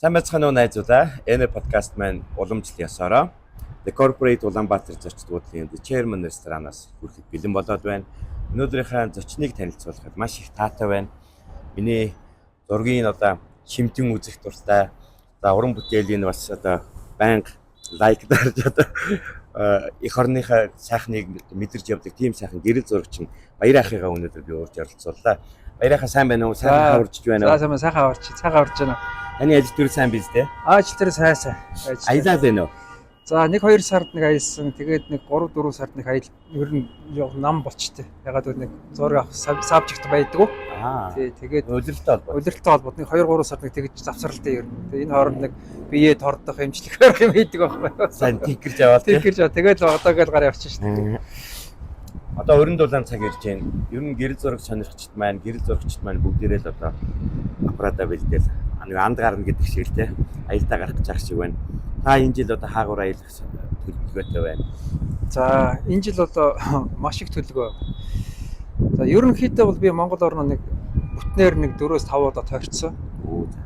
Сайн байцгаана уу, найзуудаа. Энэ подкаст маань уламжлал ёсоороо The Corporate Улаанбаатар зочид буудлын The Chairman ресторанаас хүрэхэд бэлэн болоод байна. Өнөөдрийнхөө зочныг танилцуулахад маш их таатай байна. Миний зургийн одоо шимтэн үзэх дуртай. За, уран бүтээлийн бас одоо байнга like дарж, одоо эх орныхаа сайхныг мэдэрч явдаг тийм сайхан гэрэл зурагчин Баяр ахыгаа өнөөдөр би урьж оролцууллаа. Баяр ахаа, сайн байна уу? Сайхан хаварж байна уу? За, сайн, сайхан аварч, сайхан аварч байна. Таны ажил төр сайн биз дээ? Ажил төр сайн сайн. Аялал байна уу? За, 1 2 сард нэг аялсан. Тэгээд нэг 3 4 сард нэг аял, ер нь нам болчтой. Ягаад гэвэл нэг зураг авах subject байдаг уу? Тий, тэгээд Улиралтай холбоотой. Улиралтай холбоод нэг 2 3 сард нэг тэгж завсралтай ер нь. Тэгээд энэ хооронд нэг биеэ тордох, эмчлэх барих юм хийдэг байхгүй. Сайн tinker ж аваад, тий. Tinker ж аваад, тэгээд л одоо гэл гараа явчих шүү дээ. Одоо өрн дулаан цаг ирж байна. Ер нь гэрэл зураг сонирхчид маань, гэрэл зурагчид маань бүгдээрээ л одоо аппаратаа бэлдээл нэг анд гарна гэдэг шиг л, тий. Аялдаа гарах гэж ах шиг байна. Та энэ жил одоо хаагур аялах төлөвлөгөөтэй байна? За, энэ жил одоо маш их төлөвлөгөө. За, ерөнхийдөө бол би Монгол орноо нэг бүтнээр нэг 4-5 удаа тойрцсон.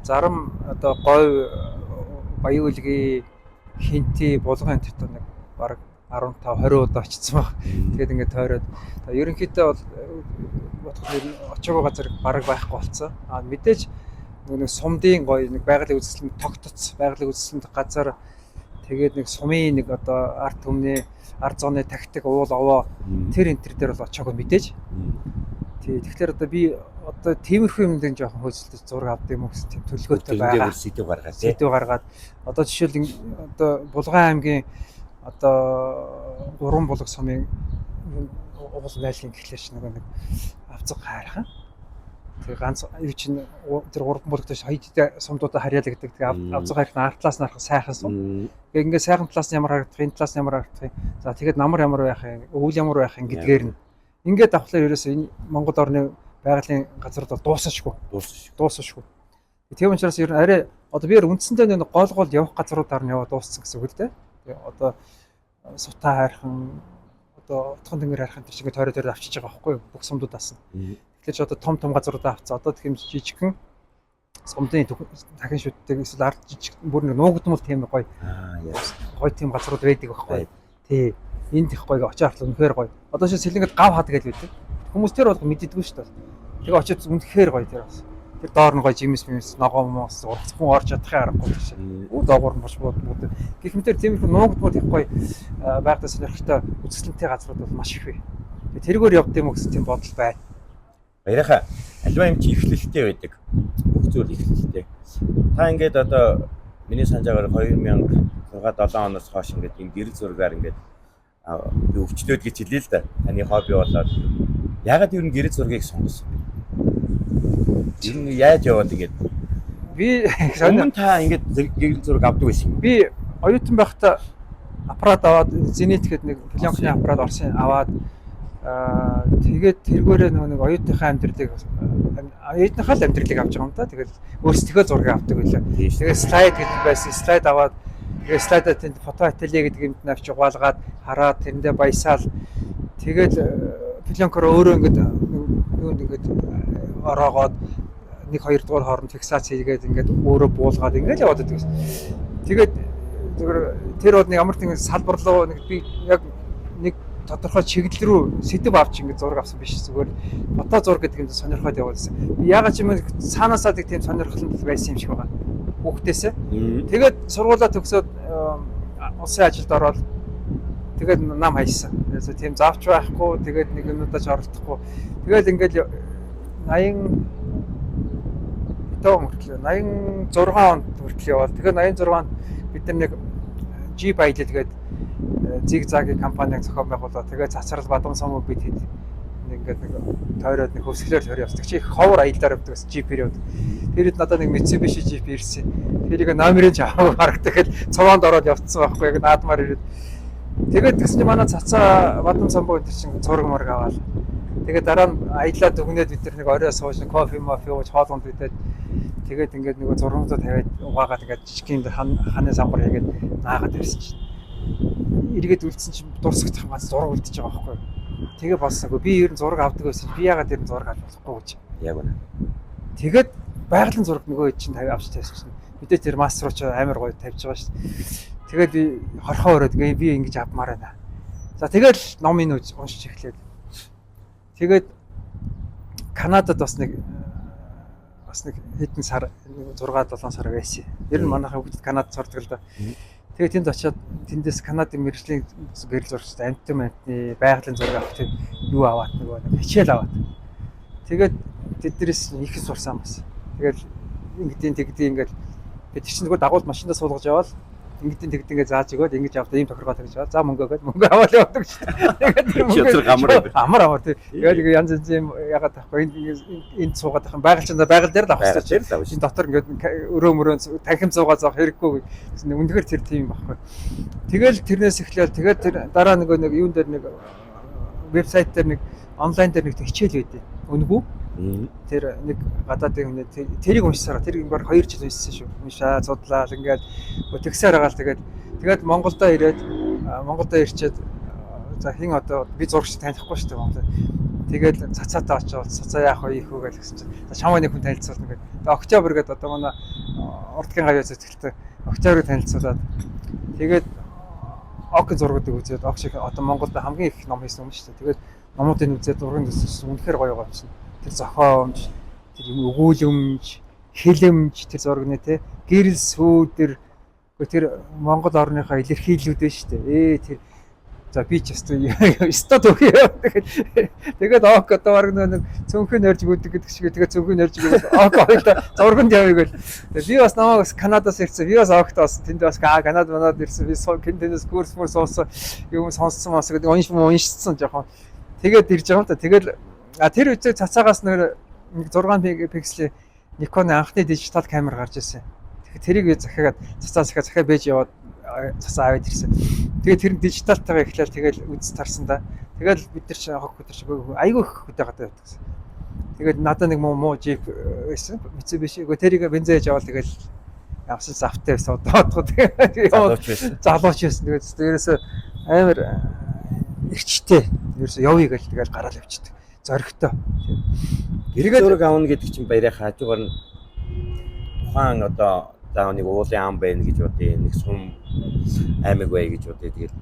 Зарам одоо Говь, Баян-Өлгий, Хэнти, Булган энэ тэрт нэг бараг 15 20 удаа очсон баг. Тэгээд ингээд тойроод, за, ерөнхийдөө бол бодоход ер нь очоогүй газар бараг байхгүй болсон. А мэдээж нэг сумдын гоё нэг байгалийн үзэсгэлэнт тогтоц, байгалийн үзэсгэлэнт газар, тэгээд нэг сумын нэг одоо ард түмний ард зооны тактик, уул овоо тэр энэ төр дээр бол очоогүй мэдээж. Тий, тэгэхээр одоо би одоо тиймэрхүү юмд жоохон хөөцөлдөж зураг авдаг юм уу гэсэн тийм төлөвлөгөөтэй байгаа. Бүр сэдэв гаргаад, тий. Сэдэв гаргаад, одоо жишээл одоо Булган аймгийн одоо гурван булаг сумын уул найлын гэхлээр чи нөгөө нэг авцаг хайрхан. Тэгээ ганц юу чинь тэр гурван булаг дээр хоёр сумдуудаа харьяалагддаг. Тэгээ авцаг хайрхан ард талаас нь харах сайхан сум. Тэгээ ингээд сайхан талаас нь ямар харагдах, энэ талаас нь ямар харагдах юм. За, тэгээд намар ямар байх юм, өвөл ямар байх юм гэдгээр нь. Ингээд авахлаар ерөөсөө энэ Монгол орны байгалийн газрууд бол дуусашгүй. Дуусна. Дуусашгүй. Тийм учраас ер нь арай одоо би үндсэндээ нэг гол гол явах газруудаар нь яваад дууссан гэсэн үг л дээ. Тэгээ одоо Сутаа хайрхан, одоо Утхан тэнгэр хайрхан тэр шиг тойроо тойроо авчиж байгаа байхгүй юу? Бүх сумдуудаас нь. Тэгэхээр ч одоо том том газруудаа авцсан. Одоо тийм жижигхэн сумдын дахин шүтдэг эсвэл ард жижиг бүр нэг нуугдмал тийм гоё гоё тийм газрууд байдаг байхгүй юу? Тий. Энд их гоё, очиж хартлаа үнэхээр гоё. Одоо ши Сэлэнгэд гав хад гэж байдаг. Хүмүүс тэр болго мэддэггүй шүү дээ. Тэгээ очиж үнэхээр гоё тэр бас. Тэр доор нь гоё жимс мимс ногоо моос ургацхан хүн орж чадахын аргагүй тэр шиг. Үу, доогуур нь бош бод бод. Гэх мэтэр тиймэрхүү нуугдмал их гоё байгалийн сонирхолтой үзэсгэлэнтэй газрууд бол маш их бай. Тэргээр явд юм уу гэсэн тийм бодол байна. Баярхаа, аливаа юм чи эхлэлтэй байдаг. Бүх зүйл эхлэлтэй. Та ингээд одоо миний санаж байгаагаар 2006 7 оноос хойш ингээд энэ гэрэл зургаар ингээд би өвчлөөд гэж хэлээ л да. Таны хобби болоод ягаад ер нь гэрэл зургийг сонгосон бэ? Ер нь яаж яваад ингээд Би өмнө та ингээд гэрэл зураг авдаг байсан юм? Би оюутан байхдаа аппарат аваад, Зенит гэдэг нэг пленкны аппарат Орсын аваад, тэгээд тэргээрээ нөгөө нэг оюутныхаа амьдралыг, оюутныхаа л амьдралыг авч байгаа юм да. Тэгээд өөрсдийнхөө зургийг авдаг байлаа. Тэгээд слайд гэж байсан. Слайд аваад, тэгээд слайдаа тэнд фото ателье гэдэг юмд навч угаалгаад хараад тэрэндээ баясаал, тэгээд пленкоор өөрөө ингээд юунд ингээд ороогоод нэг хоёр дугаар хооронд фиксац хийгээд ингээд өөрөө буулгаад ингээд яваад байдаг гэсэн. Тэгээд зүгээр тэр бол нэг ямар нэгэн салбар руу нэг би яг нэг тодорхой чиглэл рүү сэдэв авч ингээд зураг авсан биш, зүгээр фото зураг гэдэг юм сонирхоод яваад байсан. Ягаад ч юм цаанаасаа нэг тийм сонирхол нь байсан юм шиг байгаа. Хүүхдээсээ. Тэгээд сургуулаа төгсөөд улсын ажилд ороод, тэгээд нам хайсан. Тийм завч байхгүй, тэгээд нэг юмудаа ч оролдохгүй. Тэгээд ингээд 80 он хүртэл, 86 онд хүртэл яваад, тэгээд 86 онд бид нар нэг Jeep аялал гээд Зигзагийн компаниг зохион байгуулаад, тэгээд цацрал Бадам сумыг бид хэд ингээд нэг тойроод нэг хөвсгөлөөр тойроо явдаг. Чи их ховор аяллаар явдаг бас джипээр явдаг. Тэр үед надад нэг Mitsubishi Jeep ирсэн. Тэрийг номерын ч авах бараг тэгэл цуваанд ороод явцсан байхгүй, яг наадмаар ирээд. Тэгээд тэгсэн чинь манай цацаа Бадам самбуу энэ чинь зураг мураг аваад. Тэгээд дараа нь аяллаа дүгнээд бид нар нэг орой сууж кофе мофе ууж, хоол унд идээд, тэгээд ингээд нөгөө зургуудаа тавиад угаагаад ингээд жижиг юм ханы самбар хийгээд наагаад ирсэн чинь эргээд үлдсэн чинь дурсагдах ганц зураг үлдчихэж байгаа байхгүй юу. Тэгээ болсонгүй, би ер нь зураг авдаг байсан, би ягаад ер нь зураг авч болохгүй гэж. Яг үнэ. Тэгээд байгалийн зураг нөгөө хэд чинь тавиа авч тавьсан чинь Мэдээ тэр мастер руу ч амар гоё тавьж байгаа шүү дээ. Тэгээд би хорхоо өрөөд би ингэж авмаар байна. За тэгэл номын уншиж эхлээд. Тэгээд Канадад бас нэг хэдэн сар 6 7 сар байсан. Ер нь манайхаа бүгд Канадад сурдаг л да. Тэгээд тэнд очиод тэндээс Канадын мэргэжлийн гэрэл зурагчтай амтан амтны байгалийн зураг авах тийм юу аваад нөгөө хичээл аваад. Тэгээд тэднээс их сурсан бас. Тэгээд ингэдийн тэгдийн ингээд тэр чинь нөгөө дагуул машиндаа суулгаж яваал ингэдийн тэгдийн ингээд зааж өгөөд ингэж авдаг ийм тохиргоо тавьж байгаа. За мөнгө өгөөд мөнгө аваад явдаг шүү дээ. Тэгээд тэр мөнгө амар амар тий. Тэгээд янз янз юм ягаад таахгүй энд суугаад байх юм байгаль чинь байгаль дээр л авах хэрэгтэй. Энэ дотор ингээд өрөө мөрөө танхим суугаа заах хэрэггүй гэсэн үнэхээр тэр тийм байхгүй. Тэгэл тэрнээс эхлээл тэгээд тэр дараа нөгөө нэг юун дээр нэг вебсайт дээр нэг онлайн дээр нэг хичээл байдیں۔ Үнэгүй. Тэр нэг гадаадын хүн тэрийг уншсараа тэр баг 2 жил уншсан шүү. Уншаа, судлаа ингээд тэгсээр байгаа л тэгээд Монголдо ирээд Монголдо ирчээд за хин одоо би зурагч танихгүй шүү дээ Монголд. Тэгээд цацаатай очиод цацаа яах вэ ийх үү гэж гэсэн чинь за чамаа нэг хүн танилцуулна гэдэг. Тэгээд Октябрь гэдэг одоо манай урдгийн гавьяа зүтгэлтэй Октябрийг танилцуулаад тэгээд Окын зургуудыг үзээд Ок шиг одоо Монголд хамгийн их ном хийсэн юм шүү дээ. Тэгээд номуудыг үзээд зургийг үзсэн үнэхээр гоё гоё юмсан. Тэр зохиомж, тэр юм өгүүлэмж, хэлэмж тэр зураг нэ тэ гэрэл сүүдэр тэр Монгол орныхоо илэрхийлүүд нь шүү дээ. Тэр за би ч өстой төхөө. Тэгээд Ок одоо баг нэг цүнхэн нэрж гүдэг гэдэг шиг тэгээд цүнхэн нэрж гүдэг Ок хоёлаа зурганд явъя гэл. Би бас намайг бас Канадаас ирсэн. Би бас Окт бас тэнд бас Канад манад ирсэн. Би тэндээс курс мөр суусан юм сонссон мас гэдэг уншсан жоохон. Тэгээд ирж байгаа юм та. Тэгэл тэр үеийг цацаагаас нэг 6 пикселийн Nikon-ы анхны дижитал камер гарч ирсэн. Тэгэхээр тэрийг би захиагаад цацаа захиа бэж яваад цацаа аваад ирсэн. Тэгээд тэр нь дижиталтайгаа эхлээл тэгэл үз тарсан да. Тэгэл бид нар чинь хог бид нар чинь айгүй их хөдөө гадаа явдаг гэсэн. Тэгээд надад нэг муу джип байсан. Mitsubishi. Үгүй тэрийг бензин хийж аваад тэгэл явсан завтай байсан. Одоо тэгээд залууч байсан. Тэгээд ерөөсөө амар эрчтэй. Ерөөсөө явъя гэл тэгэл гараал явчихдаг. Зоригтой. Гэрэл зураг авна гэдэг чинь баяраа хажуугаар нь тухайн одоо за нэг уулын ам байна гэж бодъё, нэг сум аймаг бай гэж бодъё. Тэгээд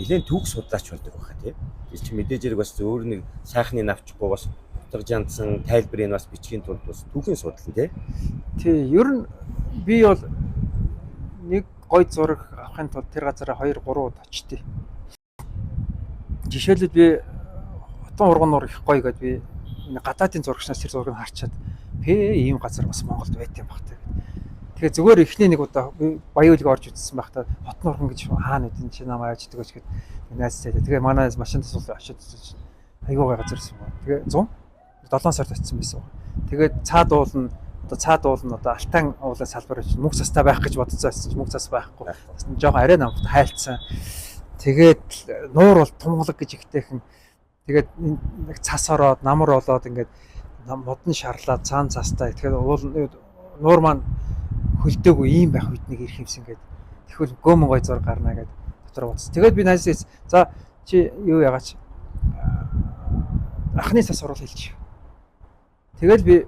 нэлээд түүх судлаач болдог байхаа тий. Тэр чинь мэдээж хэрэг бас өөр нэг сайхны навчгүй бас утга жандсан тайлбарыг бас бичгийн тулд бас түүхийн судлан тий. Тий, ер нь би бол нэг гой зураг авахын тулд тэр газараа 2 3 удаа очтیں۔ Жишээлбэл би Хотон урган нуур их гоё гэдээ би гадаадын зурагчнаас тэр зургийг харчаад пэ ийм газар бас Монголд байт юм баг та. Тэгэхээр зүгээр эхний нэг удаа Баяуулыг орж үзсэн байхдаа Хотон урган гэж хаана гэдэг чи намайг авч идэх гэж найз зайлаа. Тэгээ манай найз машин тасуул очиод үзсэн чинь айгуу гай газар байсан байна. Тэгээ 107 сард очсон байсан. Тэгээд цаад уул нь одоо цаад уул нь одоо Алтан уулын салбар гэж мөнх цастай байх гэж бодцоо байсан чинь мөнх цас байхгүй. Бас жоохон арай намт хайлтсан. Тэгээд нуур бол тунгалаг гэж ихтэйхэн. Тэгээд нэг цас ороод намар болоод ингээд модон шарлаад цаан цастай. Тэгэхээр уул нуур маань хөлдөөгүй ийм байх үед нэг ирэх юмсан гээд тэгвэл гөмөн гой зураг гарна гэд дотор бодсон. Тэгээд би найзаас за чи юу яагач анхны цас оруул хэлчих. Тэгэл би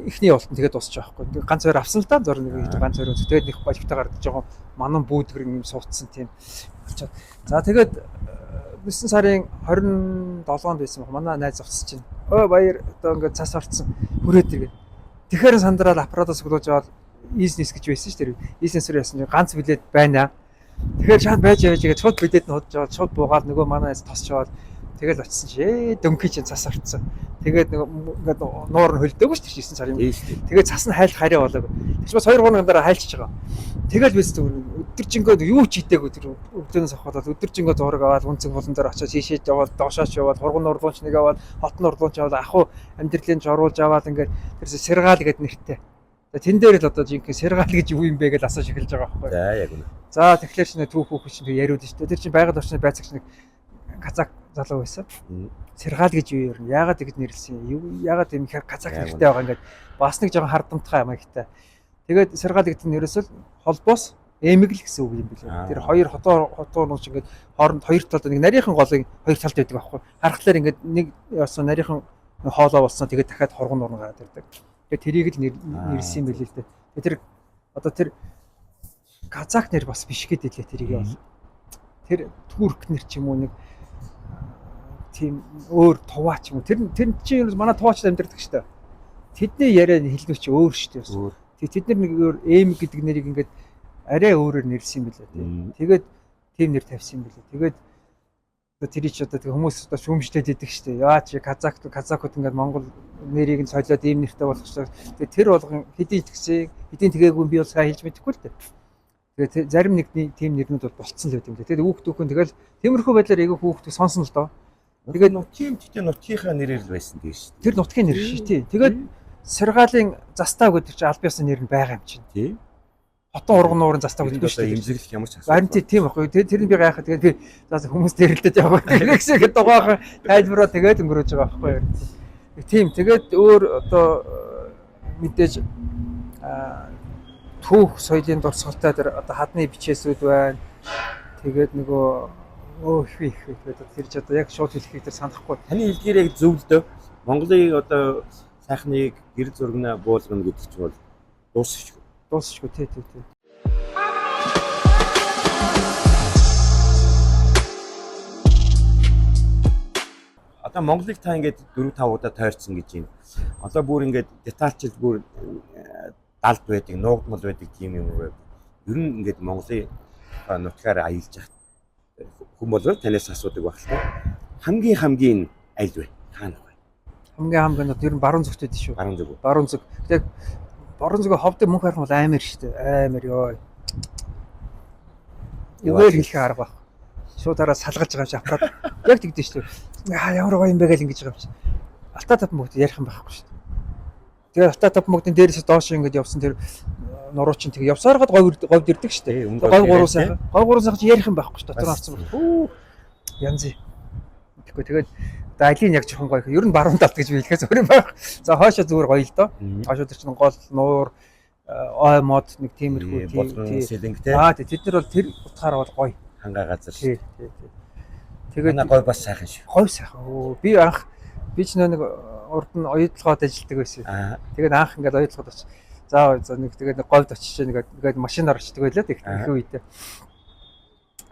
эхний явуултан тэгээд дуусчих байхгүй. Ганц хоёр авсан л да зураг нэг ганц хоёр үз. Тэгээд нэг болигтойгоор жоохон манан бүүдгэр юм суудсан тийм болчиход. За тэгээд 9 сарын 27-нд байсан баг. Манай найз авсан чинь. Ой баяр одоо ингээд цас орцсон. Хүрээд иргээд. Тэгэхээр сандраад аппаратаас өглөөж аваад бизнес гэж байсан шүү дээ. Бизнесээр яасан чинь ганц билет байна. Тэгэхээр шууд байж байж гээд шууд билет нь худж аваад шууд буугаад нөгөө манай найз тосч аваад тэгэл очисон чи дөнгөй чинь цас орцсон. Тэгээд нөгөө ингээд нуур нь хөлдөөгүй шүү дээ 9 сарын. Тэгээд цас нь хайлт харьяа болоог. Тэр чинь бас 2 3 дараа хайлчиж байгаа. Тэгэл би зүгээр өдөржингөө юу ч хийдээгүй тэр өглөөнөөс авахад өдөржингөө зураг аваад үнцэг булан дээр очиод шийшээж яваад доошооч яваад хурган нурлуунч нэг аваад хотн нурлуунч аваад ахуу амьдралын жоруулж аваад ингээд тэр сэргаал гэд нэртэй. За тэн дээр л одоо жинхэнэ сэргаал гэж юу юм бэ гэж асууж эхэлж байгаа байхгүй. За яг үнэ. За тэгэхээр чинь түүх хүүхэн чинь яриад шүү дээ. Тэр чинь байгаль орчны байцаагч нэг казак залуу байсан. Сэргаал гэж юу юм? Яагаад ингэж нэрлсэн юм? Яагаад юм казак нэртэй байгаа ингээд бас нэг жоохон хардамтгай юм ихтэй. Тэгээд сэргаал гэдэг нь ерөөсөө холбоос эмэг л гэсэн үг юм билээ. Тэр хоёр хотоо нууч ингээд хооронд хоёр талд нэг нарийнхан голын хоёр талд байдаг байхгүй. Харахлаар ингээд нэг яасан нарийнхан хоолоо болсон тэгээд дахиад хоргон нурн гараад ирдэг. Тэгээд тэрийг л нэрсэн юм билээ л дээ. Тэр одоо тэр казак нэр бас биш гэдэг лээ тэрийг бол. Тэр турк нэр ч юм уу нэг тийм өөр туваа ч юм уу. Тэр чинь ер нь манай туваач амьдардаг шүү дээ. Тэдний яриа хэлнүү чи өөр шүү дээ. Өөр. Тэг тэд нар нэг өөр эм гэдэг нэрийг ингээд арай өөрөөр нэрлсэн юм билээ тий. Тэгээд тийм нэр тавьсан юм билээ. Тэгээд одоо тэр чи одоо тэг хүмүүс одоо шүүмжлээд идэг шүү дээ. Яа чи казакууд ингээд Монгол нэрийг нь солиод ийм нэртэй болгочлоо. Тэгээд тэр болгон хэдийн тэгсэн, хэдийн тэгээгүй би бол сайн хэлж мэдэхгүй л дээ. Тэгээд зарим нэг тийм нэрнүүд бол болцсон л байт юм лээ. Тэгээд хүүхд хүүхэн тэгэл тиймэрхүү байдлаар айгүй хүүхдүүд сонсон л доо. Тэгээд нутгийн тэгтээ нутгийнхаа нэрээр л байсан тийм шүү. Тэр нутгийн нэр шүү тий. Тэгээд Сэргалийн застав гэдэг чинь аль биесны нэр нь байгаа юм чинь. Тий. Хотон урган нуурын застав гэдэг шүү дээ. Имзэглэх ямар ч асуудал. Харин тийм байхгүй. Тэр нь би гайхаад тэгээд би за хүмүүс дэрэлдэж яваа. Тэгсэн ихэд дугаахан тайлбараа тэгээд өнгөрөөж байгаа байхгүй юу. Тийм тэгээд өөр одоо мэдээж түүх соёлын дурсгалтай тэр одоо хадны бичээсүүд байна. Тэгээд нөгөө их их тэгээд тэр ч одоо яг шууд хэлэхийг тэр санахгүй. Таны хэлдгээр яг зөв л дөө. Монголыг одоо сайхныг гэр зургнаа буулгана гэдэг чинь бол дуусчихгүй. Дуусчихгүй тий тий тий. Одоо Монголыг та ингээд 4-5 удаа тойрсон гэж байна. Одоо бүр ингээд детальчил бүр далд байдаг, нуугдмал байдаг тийм юм уу? Ер нь ингээд Монголын нутгаар аялж явах хүн бол танаас асуудаг байх л та. Хамгийн аль вэ? Хаана вэ? Хамгийн нь ер нь баруун зүгт байдаг шүү. Баруун зүг. Баруун зүг. Тэгээд баруун зүг ховд мөнх харах бол амар шүү дээ. Амар ёо. Үгээр хэлэх арга байх. Шууд хараа салгаж байгаа юм шиг аппарат. Яг тэгдэж шүү дээ. Аа ямар гоё юм бэ гэл ингэж байгаа юм чи. Алтаа таван бүгд ярих юм байхгүй шүү дээ. Тэгээд алтаа таван бүгдийн дээрээс доош ингэж явсан тэр нуруу чинь тэг явсаар гад говьд ирдэг шүү дээ. Говь гурван сайхан. Говь гурван сайхан чи ярих юм байхгүй шүү. Дотор орсон байна. Хүү. Янз. Тэгэхгүй тэгээд одоо алийг яг жоохон гоё. Ер нь баруун талд гэж би хэлэхээс өөр юм байх. За хойшоо зүгээр гоё л доо. Хойшоо тэр чинь гол нуур ой мод нэг тиймэрхүү тийм сэлэнг те. Аа тий тэд нар бол тэр утгаараа бол гоё. Хангаа газар. Тий тий. Тэгээд гой бас сайхан шүү. Гой сайхан. Өө би анх би ч нэг урд нь оюутлогод ажилладаг байсан. Тэгээд анх ингээд оюутлогод очив. За нэг тэгээд нэг говьд очиж нэг ингээд машинаар очдөг байлаа тэг их үедээ.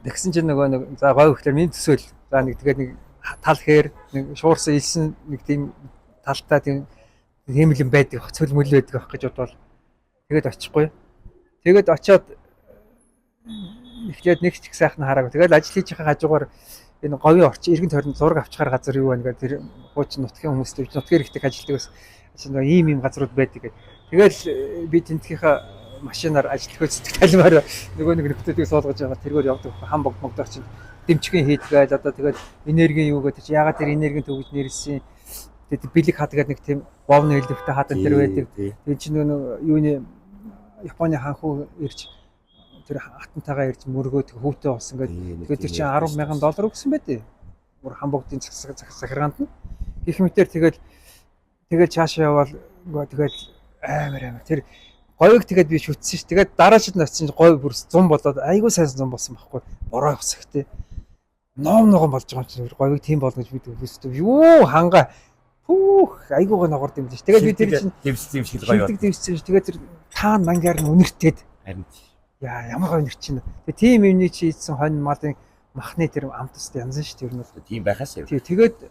Тэгсэн чинь нөгөө нэг за говь гэхлээр минь төсөөл. За нэг тэгээд нэг тал хээр нэг шуурсан илсэн нэг тийм талтай тийм юм байдаг бах, цөл мөл байдаг бах гэж бодвол тэгээд очихгүй. Тэгээд очиод эхлээд нэг ч их сайхан хараагүй. Тэгээд ажил хийж байгаа хажуугаар энэ говийн орчин эргэн тойронд зураг авчихаар газар юу байна гэдэг тэр хуучин нутгийн хүмүүс л нутгийн хэрэгтэй ажилладаг бас ийм ийм газрууд байдаг гэдэг. Тэгэл би тентгийнхаа машинаар ажил хөөцдөг талбар нөгөө нэг нөхдүүдийг суулгаж байгаа тэргээр явдаг. Хам бог могдор чинь дэмчгэн хийдгээл одоо тэгээд энергийн юу гэдэг чи ягаад тэр энергийн төв гэж нэрлсэн. Тэгээд бэлэг хад гэдэг нэг тийм вовны хэлбэртэй хад энэ төр байдаг. Тэгээд чинь нөгөө юуны Японы ханхүү ирж тэр хатантайгаа ирж мөргөөд хүүтэй болсон гэдэг. Тэгээд тэр чинь $10,000 өгсөн байдээ. Бүр хамбогдын захиргаанд нь. Гэх мэтэр тэгэл цаашаа явбал тэгэл амар тэр говийг тэгээд би шүтсэн ш. Тэгээд дараачид нь очсон говь бүр 100 болоод айгүй сайн 100 болсон байхгүй. Бороо явах хэрэгтэй. Ном ногоон болж байгаа юм чинь говийг тийм болно гэж би төсөөд юу хангаа пүүх айгуугаа ногоорд юм л ш. Тэгээд би тэр чинь дэвссэн юм шиг л гоё. Дэвссэн ш. Тэгээд тэр таан мангар нь үнэртээд харин яа ямар гоё нэр чинь. Тэгээд тийм юмны чи ийдсэн хонь малын махны тэр амтст янзан ш. Тэр нь бол тийм байхаас. Тий тэгээд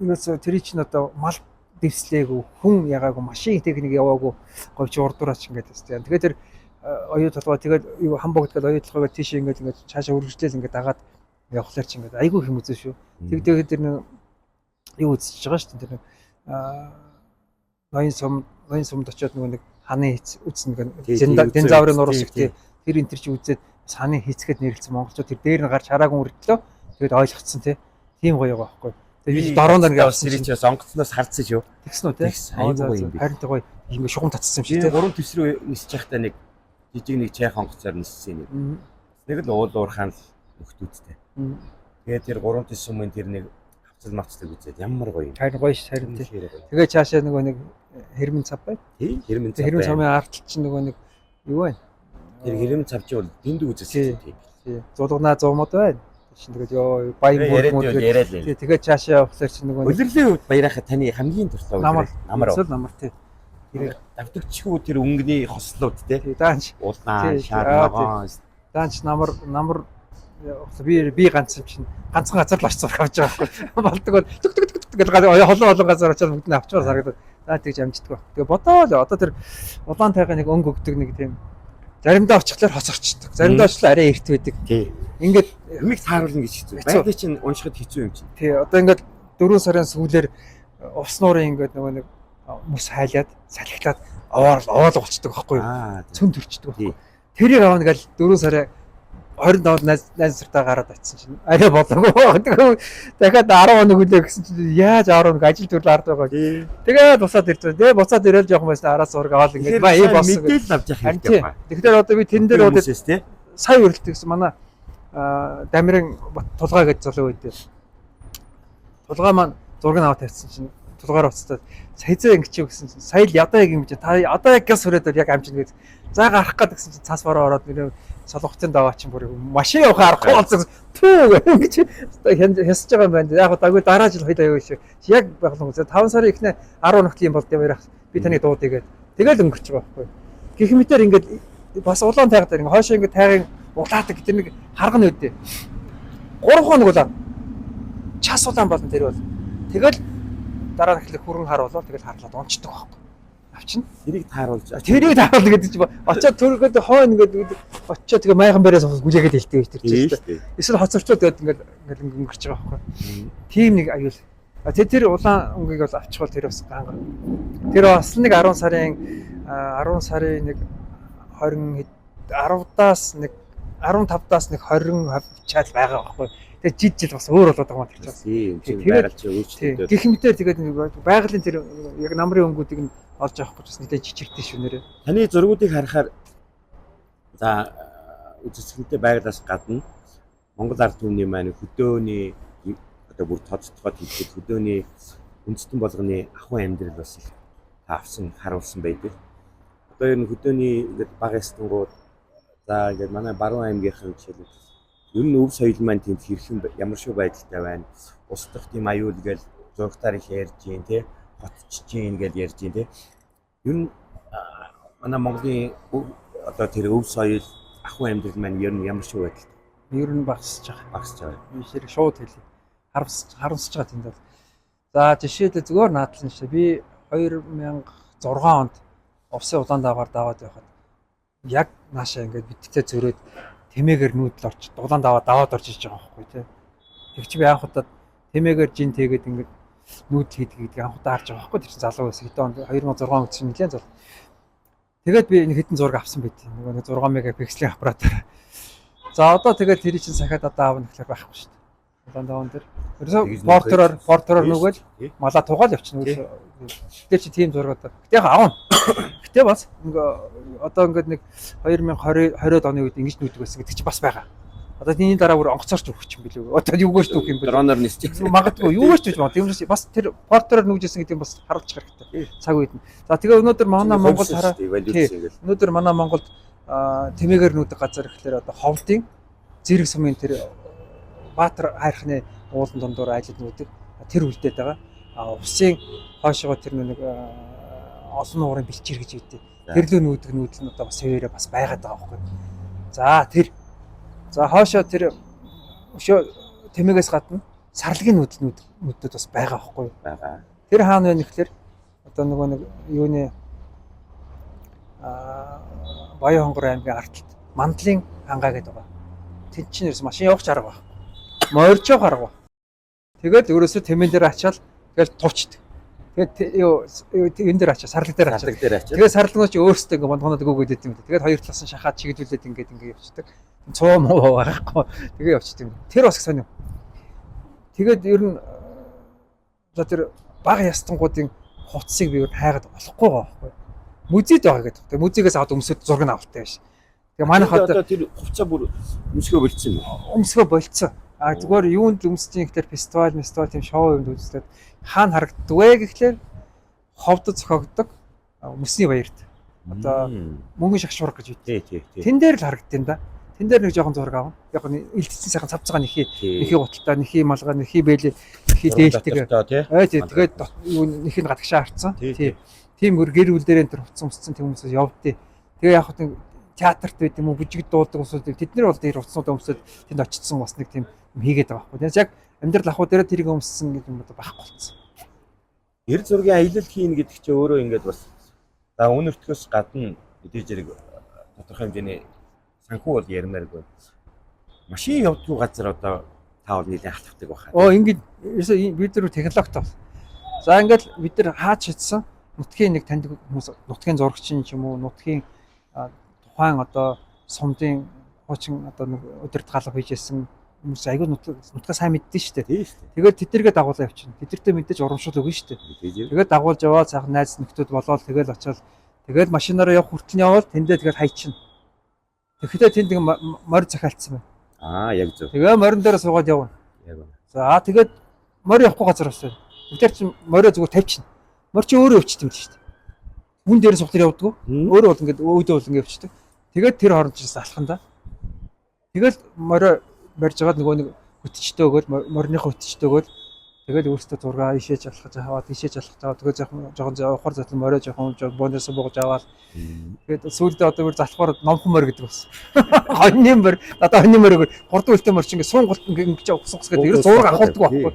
юунаас тэр чинь одоо мал дэвслээгүй хүн ягаагүй машин техник яваагүй говьч урдуураач ингээд тест. Тэгээд тэр оюу толгой тэгээд юу хамбогд гээд оюу толгойгоо тийш ингээд ингээд цаашаа үргэлжлээл ингээд дагаад явхлаар чи ингээд айгүй юм үзэн шүү. Тэгээд тэр нэг юу үзчихэж байгаа шүү дээ. Тэр нэг ноён сумд очиод нөгөө нэг ханы хийц үзнэ гэн динозаврын нуруу шиг тий тэр энэ төр чи үзээд бас ханы хийцгээд нэрлсэн монголчууд тэр дээр нь гарч хараагүй үрдлөө. Тэгээд ойлгоцсон тий. Тийм гоё байгаа байхгүй. Тэгээд би дороонд нэг явсан чинь бас онгоцноос хардсан шүү. Тэгсэн үү тий? Айгүй гоё юм би. Харин гоё ингээ шугам татсан юм шиг тий. Гурван төс рүү нисэж байхдаа нэг жижиг нэг чайх онгоцоор ниссэн нэг. Нэг л уул уурхаан л нөхдүүдтэй. Тэгээд тэр гурван төс өмнө тэр нэг хавцал мавцлаг үзээд ямар гоё юм. Харин гоё ш харин тий. Тэгээ цаашаа нөгөө нэг хэрмэн цав бай. Тий, хэрмэн цав. Хэрмэн цавын артал чинь нөгөө нэг юу вэ? Тэр хэрмэн цав чи бол дэндүү үзэсгэлэн тий. Тий. Зулгнаа зуумод байна. Чинь тэгээд ёо баян бүр мөр тэгээд тий. Тэгээд цаашаа явахлаар чинь нөгөө Улирлын үед баярахаа таны хамгийн дуртай намар. Намар. Намар тий. Тэр давтагчгүй тэр өнгөний хослууд те. Тий, даанч Улаан, Тий, шар, аа, ногоон. даанч намар намар би ганц юм чинь ганцхан газар л очиж зураг авч байгаа байхгүй. Болдог бол түк түк түк түк гэл холон олон газар очиад бүгд нь авчмаар харагдаад за тэгж амждаг. Тэгээ бодоол одоо тэр улаан тайгын нэг өнгө өгдөг нэг тийм заримдаа очихлоор хоцорчдөг. Заримдаа очихлоор арай эрт байдаг. Тий. Ингээд Юмыг тааруулна гэж хэцүү. Хэцүү. Байдлыг чинь уншихад хэцүү юм чинь. тий одоо ингээд 4 сарын сүүлээр ус нуурын ингээд нөгөө нэг мөс хайлаад салхилаад овоол овоол болчдөг байхгүй юу? Аа. тий. Цөм төрчдөг Тий. байхгүй. Тэрийг авна гэл 4 сарын 27 найз сартаа гараад очисон чинь арай болоогүй. Тэгээ дахиад 10 хоног үлээ гэсэн чинь яаж 10 хоног ажил төрөл ард байгаа. Тий. Тэгээд буцаад ирж байгаа. Тэгээ буцаад ирээл жоохон байсан араас зураг аваад ингээд ба ийм болсон гэж. Мэдээлэл авч явах Харин хэрэгтэй тий. байна. Тэгэхээр одоо би тэрэн дээр бол хүмүүсээс те. сая өрөлт гэсэн манай Дамиран Тулгаа гэж залуу үед. Тулгаа маань зураг нь аваад тавьсан чинь тулгаар уцтаад сая зөө ингэж гэсэн чинь сая л ядаа яг ингэж та одоо яг гяс хүрээд бол яг амжина гэж. За гарах гээд гэсэн чинь цаас бороо ороод нэрээ солонгоцын даваа чинь бүр машин явах аргагүй болсон. Пүү гэж хясаж байгаа юм байна. Яг дагуу дараа жил хоёул аюу шүү. Яг байглан. 5 сарын эхний 10 хоногт юм бол яваарах. Би таныг дуудъя гэд. Тэгэл өнгөрч байгаа байхгүй. Гэх мэтэр ингээд бас улаан тайга дээр ингээд хойшоо ингээд тайгын улаадаг тэр нэг харган үүдээ. 3 хоног улаан. Час улаан болно тэр бол. Тэгэл дараа нь эхлэх хүрэн хар болоод тэгэл харлаад унцдаг байхгүй. Авчна. Тэрийг тааруулж. Тэрийг тааруулна гэдэг чинь очоод төргөд хойно ингээд очоод тэгээ майхан бариас гүлээгээд хэлдэг гэж тэр Тийм чинь. шүү дээ. Эсвэл хоцорчоод тэгээд ингээд ингээд өнгөрч байгаа байхгүй. Тийм нэг аюул. А тэр улаан өнгийг бол авчихвал тэр бас ганга. Тэр бас нэг 10 сарын 10 сарын нэг 20 10-даас нэг 15-даас нэг 20 хавчаал байгаа байхгүй. Тэгээд жид жил бас өөр болоод байгаа юм тэр чинь. Тийм чинь Тэгээд- байгаль чинь Тийм. өөрчлөгдөд. Гэх мэтэр тэгээд нэг байгалийн тэр яг намрын өнгүүдийг нь олж авах гэж бас нэлээд чичирдээ шүү нэрээ. Таны зургуудыг харахаар за үзэсгэлэнтэй байгалаас гадна Монгол ард түмний маань хөдөөний одоо бүр тодтогоод хэлэхэд хөдөөний үндэстэн болгоны ахуй амьдрал бас их та авсан харуулсан байдаг. Одоо ер нь хөдөөний ингээд бага ястангууд за ингээд манай Баруун аймгийнхан жишээлбэл ер нь өв соёл маань тийм хэрхэн ямар шиг байдалтай байна. Ус дахь тийм аюул гээл зурагтаар их ярьж гин тий хотчж гин гэж ярьж гин тий. Ер нь манай Монголын одоо тэр өв соёл ахуй амьдрал маань ер нь ямар шиг байдалтай Ер нь багасж байгаа. багасч байгаа. Би хэрэг шууд хэлье. Харамсаж байгаа тэнд бол. За жишээлбэл зүгээр наадлан шээ. Би 2006 онд Увсын улаан даавгаар даваад байхад яг наашаа ингээд битгтээ зөрөөд тэмээгээр нүүдэл орч улаан даваа даваад орж иж байгаа байхгүй тий. Тэг чи би анх удаа тэмээгээр жин тэгээд ингээд нүүдэл хийдэг гэдгийг анх удаа харж байгаа байхгүй тэр чинь залуу байсан. Хэдэн онд 2006 онд чинь нэлээд залуу. Тэгээд би нэг хэдэн зураг авсан байт. Нөгөө нэг 6 мегапикселийн аппаратаар. За одоо тэгээд тэрий чинь сахиад одоо аавна гэхлээр байхгүй шүү дээ. Улаан даваан дээр. Тэгж Ерөөсөө портероор портероор нүгэл Тий. малаа тугаал явчихна. Тий. Тэр чи тийм зураг одоо. Гэтэ яг авна. Гэтэ бас ингээ одоо ингээд нэг 2020 20-од оны үед ингэж нүүдэг байсан гэдэг чи бас байгаа. Одоо энэний дараа бүр онгоцоор ч өгч юм билүү. Одоо юугаар ч өгөх юм бэлээ. Дроноор нисчих. Магадгүй юугаар ч үж магадгүй. Тиймээс бас тэр портероор нүгжсэн гэдэг нь бас харуулж хэрэгтэй. Тий. Цаг үед нь. За тэгээ өнөөдөр манай Монгол хараа эволюц ингээл. Өнөөдөр манай Монголд тэмээгээр нүүдэг газар гэхлээр одоо ховдын зэрэг сумын тэр Баатар хайрхны уулан дундуур ажилд нүүдэг тэр үлдээд байгаа. А усын хойшоо тэр нэг олон нуурын бэлчээр гэж үүдэг. За. Тэр лөө нүүдэг нүүдэл нь одоо бас хэвээрээ бас байгаад байгаа байхгүй. За тэр. За хойшоо тэр өшөө тэмээгээс гадна сарлагын нүүдэл нүүдүүд бас байгаа байхгүй. байгаа. Тэр хаана вэ гэхлээр одоо нөгөө нэг юуны Баян хонгор аймгийн ард талд Мандлын хангаа гэдэг байгаа. Тэнд чинь ерөөс машин явах ч арга байхгүй. Морж явах арга байхгүй. Тэгээд ерөөсөө тэмээн дээр ачаал тэгэл тувчдаг. Тэгээд юу энэ дээр ачаа, сарлаг дээр ачаа. Сарлаг дээр ачаа. Тэгээд сарлагнууд чи өөрсдөө ингээ бондгоноод гүгээд идэв юм. Тэгээд хоёр талаас нь шахаад чиглүүлээд ингээд ингээ явцдаг. Цуу муу байхгүй. Тэгээ явцдаг юм. Тэр бас их сонир. Тэгээд ер нь за тэр бага ястангуудын хувцсыг би ер нь хайгаад олохгүй байгаа байхгүй. Музейд байгаа гэдэг. Тэгээд музейгээс аваад өмсөд зураг нь авалтай биш. Тэгээ манайх одоо тэр хувцас бүр өмсгөө болцсон юм уу? Өмсгөө болцсон. А зүгээр юунд өмсөж юм гэхээр фестивал, фестивал тийм шоу юмд үзлээд хаана харагддаг вэ гэхлээр ховдод зохиогддог мөсний баярт. Одоо мөнгөн шагшуурга гэж үү. Тий, тий. Тэн дээр л харагддаг юм да. Тэн дээр нэг жоохон зураг авна. Яг нь илтцсэн сайхан цав цагаан нэхий, нэхий гуталтай, нэхий малгай, нэхий бэлээ, нэхий дээлтэй. Тий. Ой тий, тэгээд юу нэхий нь гадагшаа харцсан. Тий. Тийм гэр бүл дээр энэ төр хувцсан өмссөн тийм хүмүүсээс явдээ. Тэгээ яг хөө театрт байд юм уу, бүжиг дуулдаг хүмүүсүүд тэд нар бол тэр хувцснуудаа өмсөд тэнд очсон бас нэг тийм юм хийгээд байгаа байхгүй. Тэгээс яг амьдрал ахуй дээр тэрийг өмссөн гэдэг юм одоо байхгүй болсон. Гэр зургийн аялал хийнэ гэдэг чинь өөрөө ингээд бас за үн өртгөөс гадна мэдээж хэрэг тодорхой хэмжээний санхүү бол ярмааргүй. Машин явдггүй газар одоо та бол нэлээд халахдаг байхаа. Оо ингээд ерөөсөө бид нар технологитой бас. За ингээд бид нар хаач шидсэн нутгийн нэг таньдаг хүмүүс, нутгийн зурагчин ч юм уу, нутгийн тухайн одоо сумдын хуучин одоо нэг удирдах алба хийжсэн хүмүүс айгүй нутгаа сайн мэддэн шүү дээ. Тийм шүү дээ. Тэгээд тэдэргээ дагуулаа явчихна. Тэдэртээ мэдээж урамшуул өгнө шүү дээ. Мэдээж хэрэг. Тэгээд дагуулж яваад сайхан найз нөхдүүд болоод тэгэл очиод тэгэл машинаараа явах хүртэл нь явбал тэндээ тэгэл хайчихна. Тэгэхдээ тэнд нэг морь захиалцсан байна. Аа яг зөв. Тэгээ морин дээр суугаад явна. Яг үнэ. За тэгээд морь явахгүй газар бас байна. Тэгэхээр чи морио зүгээр тавьчихна. Морь чи өөрөө өвчт юм шүү дээ. Хүн дээр сухтар явдггүй. Өөрөө бол ингээд өөдөө бол ингээд өвчтдөг. Тэгээд тэр хооронд чинь алхан да. Тэгэл морио барьж байгаад нөгөө нэг хөтчтэй өгöd морины хөтчтэй өгöd тэгэл өөртөө зургаа ишээж алхаж аваад ишээж алхаж аваад тэгэл жоохон жоохон явахар затлан морио жоохон бонус бууж аваад тэгээд сүүлдээ одоо бүр залхуур номхон морь гэдэг бас. Хоньны морь надад хоньны морь өгöd гурдан үлтэй морь чинь ингээд суун голт ингээд ингэж угсан гэдэг ерөөс зураг авахулдаг байхгүй.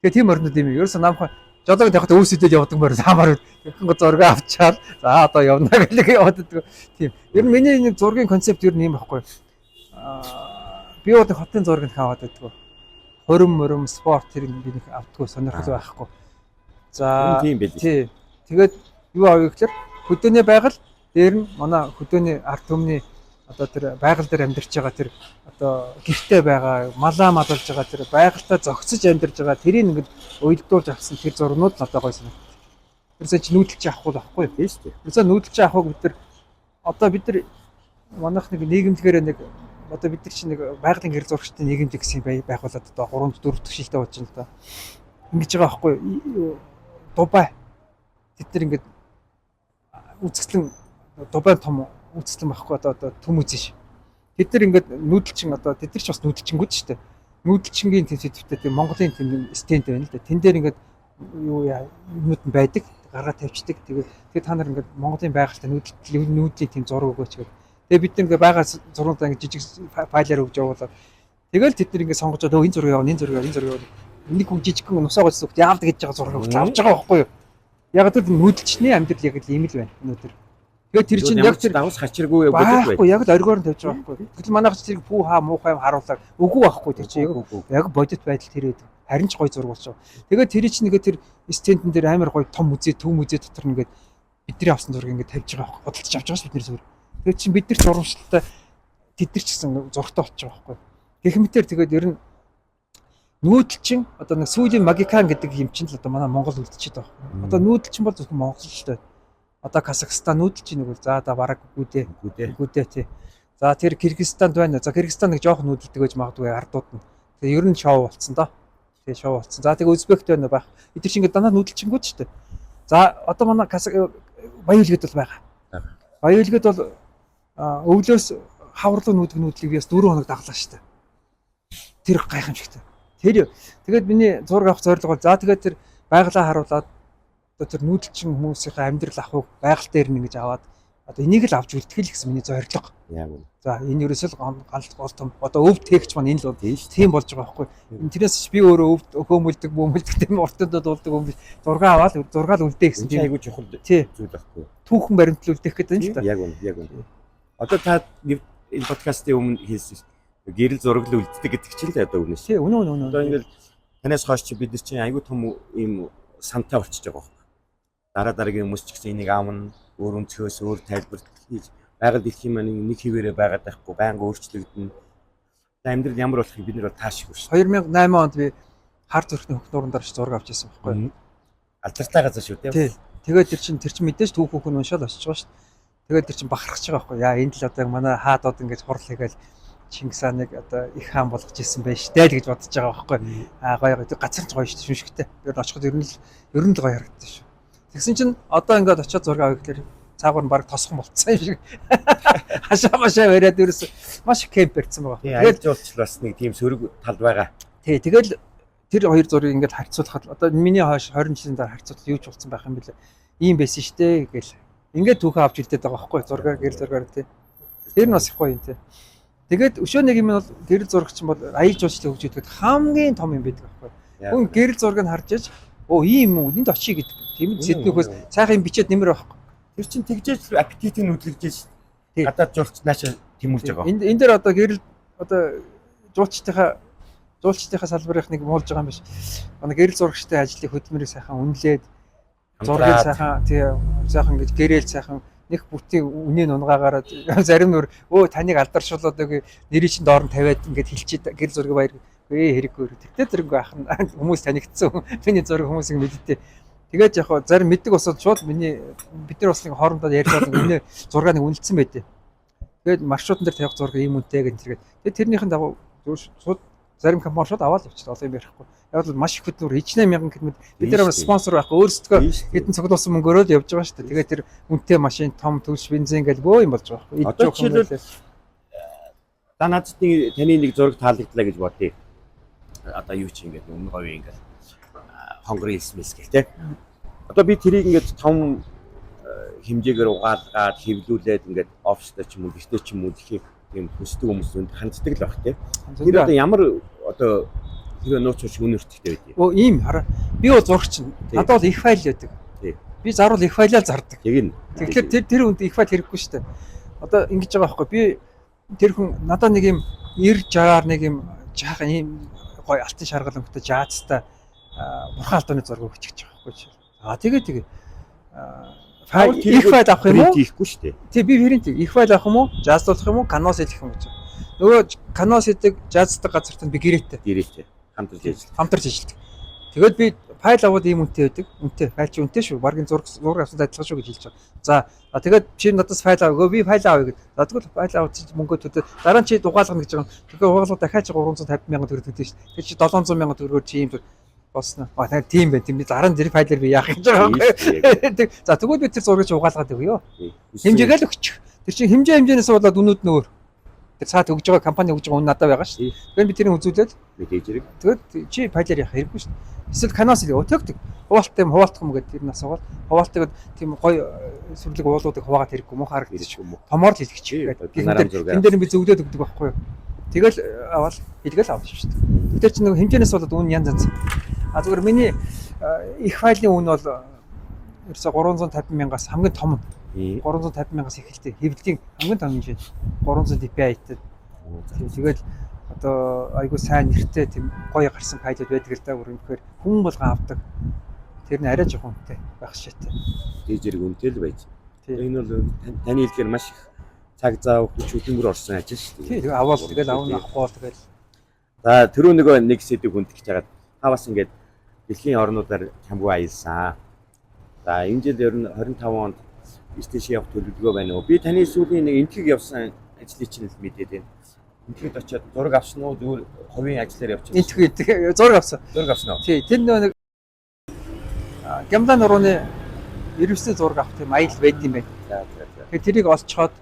Тэгээ тийм моринууд юм. Ерөөсөө намхан жолоог тавихад өвс идэд явдаг морь самар тэгхэн зураг авчаал за одоо явна гэх яваад байдаг. Тийм. Ер нь миний нэг зургийн концепт ер нь юм байхгүй. Би бол хотын зураг нэг аваад байдаг. Хорим морим спорт тэр би нэг авдаггүй сонирхол байхгүй. За Тийм байл. тий. Тэгээд юу авъя гэхээр хөдөөний байгаль дээр нь манай хөдөөний ард түмний одоо тэр байгаль дээр амьдарч байгаа тэр одоо гэрте байгаа малаа малалж байгаа тэр байгальтай зогсож амьдарч байгаа тэрийг ингээд уялдуулж авсан тэр зургнууд надад гоё санагдав. Тэрсээ чи нүүдэлч авахгүй л байхгүй. Тийм шүү дээ. Тэрсээ нүүдэлч авах бид нар одоо бид нар манайх нэг нийгэмлэгээр нэг одоо бид нар чинь нэг байгалийн гэрэл зурагчдын нийгэмлэг гэсэн байгуулад одоо 3 4 дахь шилтэй болж байна л да. Ингэж байгаа байхгүй юу? Дубай тэд нар ингээд үзэсгэлэн Дубай том үзэсгэлэн байхгүй одоо төм үзэн ш. Тэд нар ингээд нүүдэлчин одоо тэд нар ч бас нүүдэлчингүүд шүү дээ. Нүүдэлчингийн тэм сэдвтэй тийм Монголын тэм стенд байна л да. Тэн дээр ингээд юу яа юмнууд нь байдаг гаргаа тавьчихдаг. Тэгээд тэгээ та нар ингээд Монголын байгальтай нүүдэл нүүдлийн тэм зураг өгөөч гэдэг. Тэгээ бид ингээд байгаа зургуудаа ингээд жижиг файлаар өгж явуулаад тэгэл тэд нар ингээд сонгож өө энэ зураг явна, энэ зураг явна, энэ зураг явна. Нэг хүн жижигхэн нусаа гоц зүгт яавд гэж байгаа зураг өгч авч байгаа байхгүй юу? Яг тэр нүүдэлчний амьдрал яг л ийм л байна өнөөдөр. Тэгээд тэр чинь яг тэр давс хачиргүй бодит байхгүй яг л оргиор нь тавьж байгаа байхгүй. Тэгтэл манайх ч тэрийг пүү хаа муухай юм харуулаад үгүй байхгүй тэр чинь яг бодит байдал тэр байдаг. Харин ч гой зураг болж байгаа. Тэгээд тэр чинь нэгэ тэр стендэн дээр амар гой том музей, төв музей дотор нэгээд бидний авсан зураг ингээд тавьж байгаа байхгүй. Худалдаж авч байгаа ш бидний зураг. Тэгээд чинь бид нар ч урамшилтай тэд нар ч гэсэн зурагтай болчих байгаа байхгүй. Гэх мэтэр тэгээд ер нь нүүдэлчин одоо нэг сүүлийн магикан гэдэг юм чинь л одоо манай Монгол үлдчихэд байгаа байхгүй. Одоо нүүдэлчин бол зөвхөн Монгол л дээ. Одоо Казахстан нүүдэлчин нэг бол за да бараг үгүй дээ. Үгүй дээ. Үгүй дээ тий. За тэр Кыргызстанд байна. За Кыргызстан нэг жоохон нүүдэлдэг байж магадгүй ардууд нь. Тэгээ ер нь шоу болцсон доо. Тэгээ шоу болцсон. За тэгээ Узбект байна байх. Эдгээр чинь ингээд дандаа нүүдэлчингүүд шүү дээ. За одоо манай Баян-Үлгэд бол байгаа. Баян-Үлгэд бол өвлөөс хаварлуу нүүдэг нүүдлийг би бас 4 хоног даглаа шүү дээ. Тэр гайхамшигтай. Тэр тэгээд миний зураг авах зорилго бол за тэгээд тэр байгалаа харуулад одоо тэр нүүдэлчин хүмүүсийнхээ амьдрал ахуйг байгаль дээр нь ингэж аваад одоо энийг л авч үлдэх л гэсэн миний зорилго. Яг үнэ. За энэ ерөөсөө л гал гол том одоо өв тэгч маань энэ л Тийм шүү. тийм болж байгаа байхгүй. Тэрнээс ч би өөрөө өв хөөмөлдөг, бөөмөлдөг тийм уртандад болдог юм биш. Зураг аваад зургаал үлдээх гэсэн Энэ чинь тийм айгүй чухал тий зүйл байхгүй. түүхэн баримтлал үлдээх гэдэг юм л та. Яг үнэ, яг үнэ. Одоо та энэ подкастын өмнө хэлсэн шүү дээ. Гэрэл зураг л үлддэг гэдэг чинь л одоо үнэ шүү. Тий үнэ үнэ үнэ. Одоо ингээл танаас хойш чи бид нар чинь айгүй том ийм сантай болчихж байгаа байхгүй. Дараа дараагийн хүмүүс ч гэсэн энийг аавна, өөр өнцгөөс өөр тайлбар хийж байгаль дэлхийн маань нэг хэвээрээ байгаад байхгүй, байнга өөрчлөгдөнө. Одоо амьдрал ямар болохыг бид нар бол таашгүй шүү. 2008 онд би хар зүрхний хөх нууран дээр зураг авч ирсэн байхгүй. Алдартай газар шүү дээ. Тий. Тэгээд тэр чинь мэдээж түүх хүүхэн уншаал очиж байгаа шүү дээ. Тэгээд тэр чинь бахархаж байгаа байхгүй. Яа энд л одоо манай хаадууд ингэж хурал хийгээл Чингис хааныг одоо их хаан болгож ирсэн байж тээ л гэж бодож байгаа байхгүй. Аа гоё гоё газар ч гоё шүү дээ шүншгтэй. Тэр очиход ер нь л гоё харагдсан шүү. Тэгсэн чинь одоо ингээд очиод зураг авъя гэхлээр цаагаар нь баг тосхон болцсон юм шиг. Хашаа машаа бариад ерөөс маш их кемп барьсан байгаа. Тийм, аялал жуулчлал бас нэг тийм сөрөг тал байгаа. Тий, тэгэл тэр хоёр зургийг ингээд харьцуулахад одоо миний хойш 20 жилийн дараа харьцуулахад юу ч болсон байх юм бэлээ. Ийм байсан штэ гэл. Ингээд түүхээ авч үлдээд байгаа байхгүй зургаар гэрэл зургаар тий. Тэр нь бас их гоё юм тий. Тэгээд өшөө нэг юм нь бол гэрэл зурагч бол аялал жуулчлалын хөгжүүлэхэд хамгийн том юм байдаг байхгүй. Хүн гэрэл зургийг харж иж өө ийм юм энд очие гэдэг. Тийм л сэднүүхээс сайхан юм бичээд нэмэр байхгүй. Тэр чинь тэгжээж аппетитийг нүдлэгжээж гадаад жуулч наашаа тэмүүлж байгаа. Энэ дээр одоо гэрэл одоо жуулчдынхаа салбарынх нэг муулж байгаа юм биш. Манай гэрэл зурагчтай ажлыг хөдөлмөрийг сайхан үнэлээд зургийг сайхан тий сайхан ингэж гэрээл сайхан нэг бүтийн үнийн унгаагаараа зарим нүр өө таныг алдаршуулаад үгүй нэрийг чинь доор нь тавиад ингээд хэлчихэд гэрэл зургийг баяр хэрэггүй тэртээ зэрэг ах нь хүмүүс танигдсан миний зураг хүмүүс ингэ мэддээ. Тэгээд яг хаа зарим мэддэг босоод шууд миний бид нар бас нэг хоорондоо ярьж байгаа үнэ зураг нэг үнэлсэн байдээ. Тэгээд маршрутан дээр тавих зураг ийм үнэтэй гэн тэргээд. Тэгээд тэрнийхэн дагуу шууд зарим компани шууд аваад явчихлаа. Одоо юм ярихгүй. Яг бол маш их хөдөлмөр хичнээн мянган км бид нар спонсор байхгүй өөрсдөө хэдэн цуглуулсан мөнгөөрөө л явж байгаа шүү дээ. Тэгээд тэр үнэтэй машин, том төвш, бензин гэл бөө юм болж байгаа байхгүй. Одоо жишээлбэл та надад нэг таны нэг зураг таалагдлаа гэж бодъё. Одоо юу чи ингээд өмнө говийн ингээд хонгорын элсмэс гэх те. Одоо би тэрийг ингээд том хэмжээгээр угаалгаад хэвлүүлээд ингээд оффистай ч юм уу гэртээ ч юм уу дэлхийг тийм хүсдэг хүмүүс үнд ханддаг л баг те. Тэр одоо ямар одоо тэр нууц шиг үнэ өртөгтэй байд юм. Өө ийм хараа. Би бол зурагч. Надад бол их файл байдаг. Би зарвал их файлаа зардаг. Тэг нь. Тэгэхээр тэр хүнд их файл хэрэггүй шүү дээ. Одоо ингэж байгаа байхгүй. Би тэр хүн надад нэг юм 90 60-аар нэг юм жаахан ийм гоё алтан шаргал өнгөтэй жаазтай бурхан алдааны зураг өгч гэж байгаа байхгүй. Аа тэгээ. Файл их файл авах юм уу? Хийхгүй шүү дээ. Тий би принт их файл авах юм уу? Жазлуулах юм уу? Canvas хийх юм гэж. Нөгөө canvas хийдэг, жаздаг газарт би гэрээтэй. Гэрээтэй. Хамтарч ажилладаг. Хамтарч ажилладаг. Тэгээд би файл аваад ийм үнэтэй байдаг. Үнэтэй. Файл чи үнэтэй шүү. Баргийн зураг авсан адилхан шүү гэж хэлж байгаа. За тэгээд чи надаас файл аваа. Би файл авъя гэд. За тэгвэл файл аваад чи мөнгө төлөө. Дараа нь чи дугаалгана гэж байгаа. Тэгэхээр угаалга дахиад чи 350 мянган төгрөг төлнө шүү. Тэр чи 700 мянган төгрөгөөр чи ийм болсон. А тэгэхээр тийм байх. Тийм би дараа нь тэр файлаар би яах гэж байгаа юм. За тэгвэл би тэр зургийг чи угаалгаад өгье. Хэмжээгээ л өгчих. Тэр чинь хэмжээнээс болоод үнүүд нь өөр. Тэр цаад өгж байгаа компани өгж байгаа үн надад байгаа шүү. Тэгэхээр би тэрийг үзүүлээд мэдээж хэрэг. Тэгээд чи файлаар яах хэрэггүй шүү. Эсвэл канаас илүү төгтөг. Хуваалт юм хуваалтах юм гэдэг тэр нас аваад хуваалтыг тийм гоё сүрлэг уулуудыг хуваагаад хэрэггүй муу харагдчих юм уу. Томоор л хэлчих гэдэг. Энэ дээр би зөвлөд өгдөг байхгүй юу. Тэгэл аваад хэлгээл авах шүү дээ. Тэр чинь нэг хэмжээнээс болоод үн янз янз. А зүгээр миний их файлын үн бол ерөөсө 350 мянгаас хамгийн том нь 350 мянгаас эхэлдэг. Хэвлэлийн хамгийн том хэмжээ 300 dpi-тэй. Тэгээд одоо айгүй сайн нэртэй тийм гоё гарсан файлууд байдаг л да. Үнэхээр хүн болгон авдаг. Тэр нь арай жоохон үнэтэй байх шээтэй. Дэж зэрэг үнэтэй л байж. Энэ бол таны хэлдгээр маш их цаг зав хүч хөдөлмөр орсон ажил шүү дээ. Тийм аваад тэгэл авна авахгүй бол тэгэл. За түрүү нөгөө нэг сэдв хүндэтгэж хагаад та бас ингээд дэлхийн орнуудаар чамгүй аялсан. За энэ жил ер нь 25 онд Стейшн явах төлөвлөгөө байна уу? Би таны сүүлийн нэг энтхэг явсан ажлыг чинь л мэдээд байна. Энтхэд очиод зураг авсан уу? Зүгээр хувийн ажлаар явчихсан. Энтхэг зураг авсан. Зураг авсан уу? Тий, тэр нөгөө нэг Гямлан нурууны 99 зураг авах тийм аялал байд юм байна. За за за. Тэгэхээр тэрийг олцоход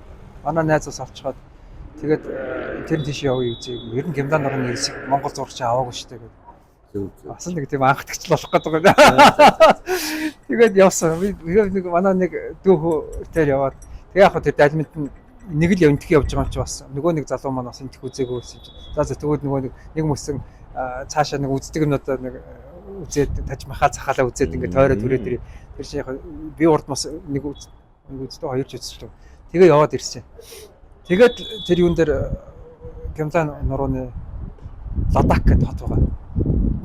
манай найз бас олцоход тэгээд тэр нь тийш явъя үзье. Ер нь Гямлан нурууны 99-ийг Монгол зурагч аваагүй шүү дээ гэдэг. Бас нэг тийм анхдагч л болох гэдэг байна. Тэгээд явсан. Би нэг манай нэг дүү хөөтэй яваад тэгээ яг хөө тэр далминд нь нэг л энтх явж байгаа юм чи бас нөгөө нэг залуу маань бас энтх үзээгүй байсан чинь. За за тэгвэл нөгөө нэг мөсөн цаашаа нэг үздэг юмнуудаа нэг үзээд таж махаа цахаалаа үзээд ингээд тойроо түрээ тэр чинь яг би урд бас нэг үздэг хоёр ч үзчихлээ. Тэгээ яваад ирсэн. Тэгээд тэр юун дээр Гямлан нурууны Ладак гэдэг хот байгаа.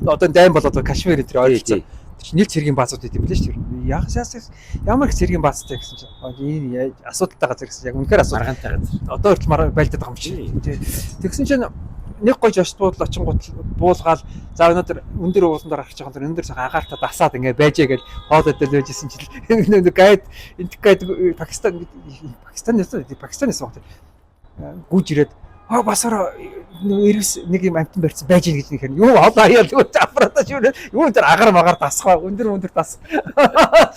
Одоо дайн болоод Кашмир энэ ойролцоо. Тэр чинь нийл цэргийн баазууд идэм билээ шүү дээ. Яас ямар их цэргийн баазтай гэсэн чинь энэ асуудалтай газар гэсэн. Яг үнэхээр асуудал. Маргаантай газар. Одоо хүртэл байлдаад байгаа юм чи. Тэгсэн чинь нэг гой жошт буудал очингууд буулгаал за өнөөдөр өндөр уулан дээр гарч байгаа юм өндөр сайхан агаарта дасаад ингээ байжээ гэж хоол өдөл байжсэн чинь нэг гайд энт гайд Пакистан Пакистан баг гүйж ирээд аа басараа эргэс нэг юм амтан барьсан байж гин гэж нэг хэрэг юу хоол аяал юу аппаратаа шүүрээ юу тэр агаар магаар дасах ба өндөр өндөр дас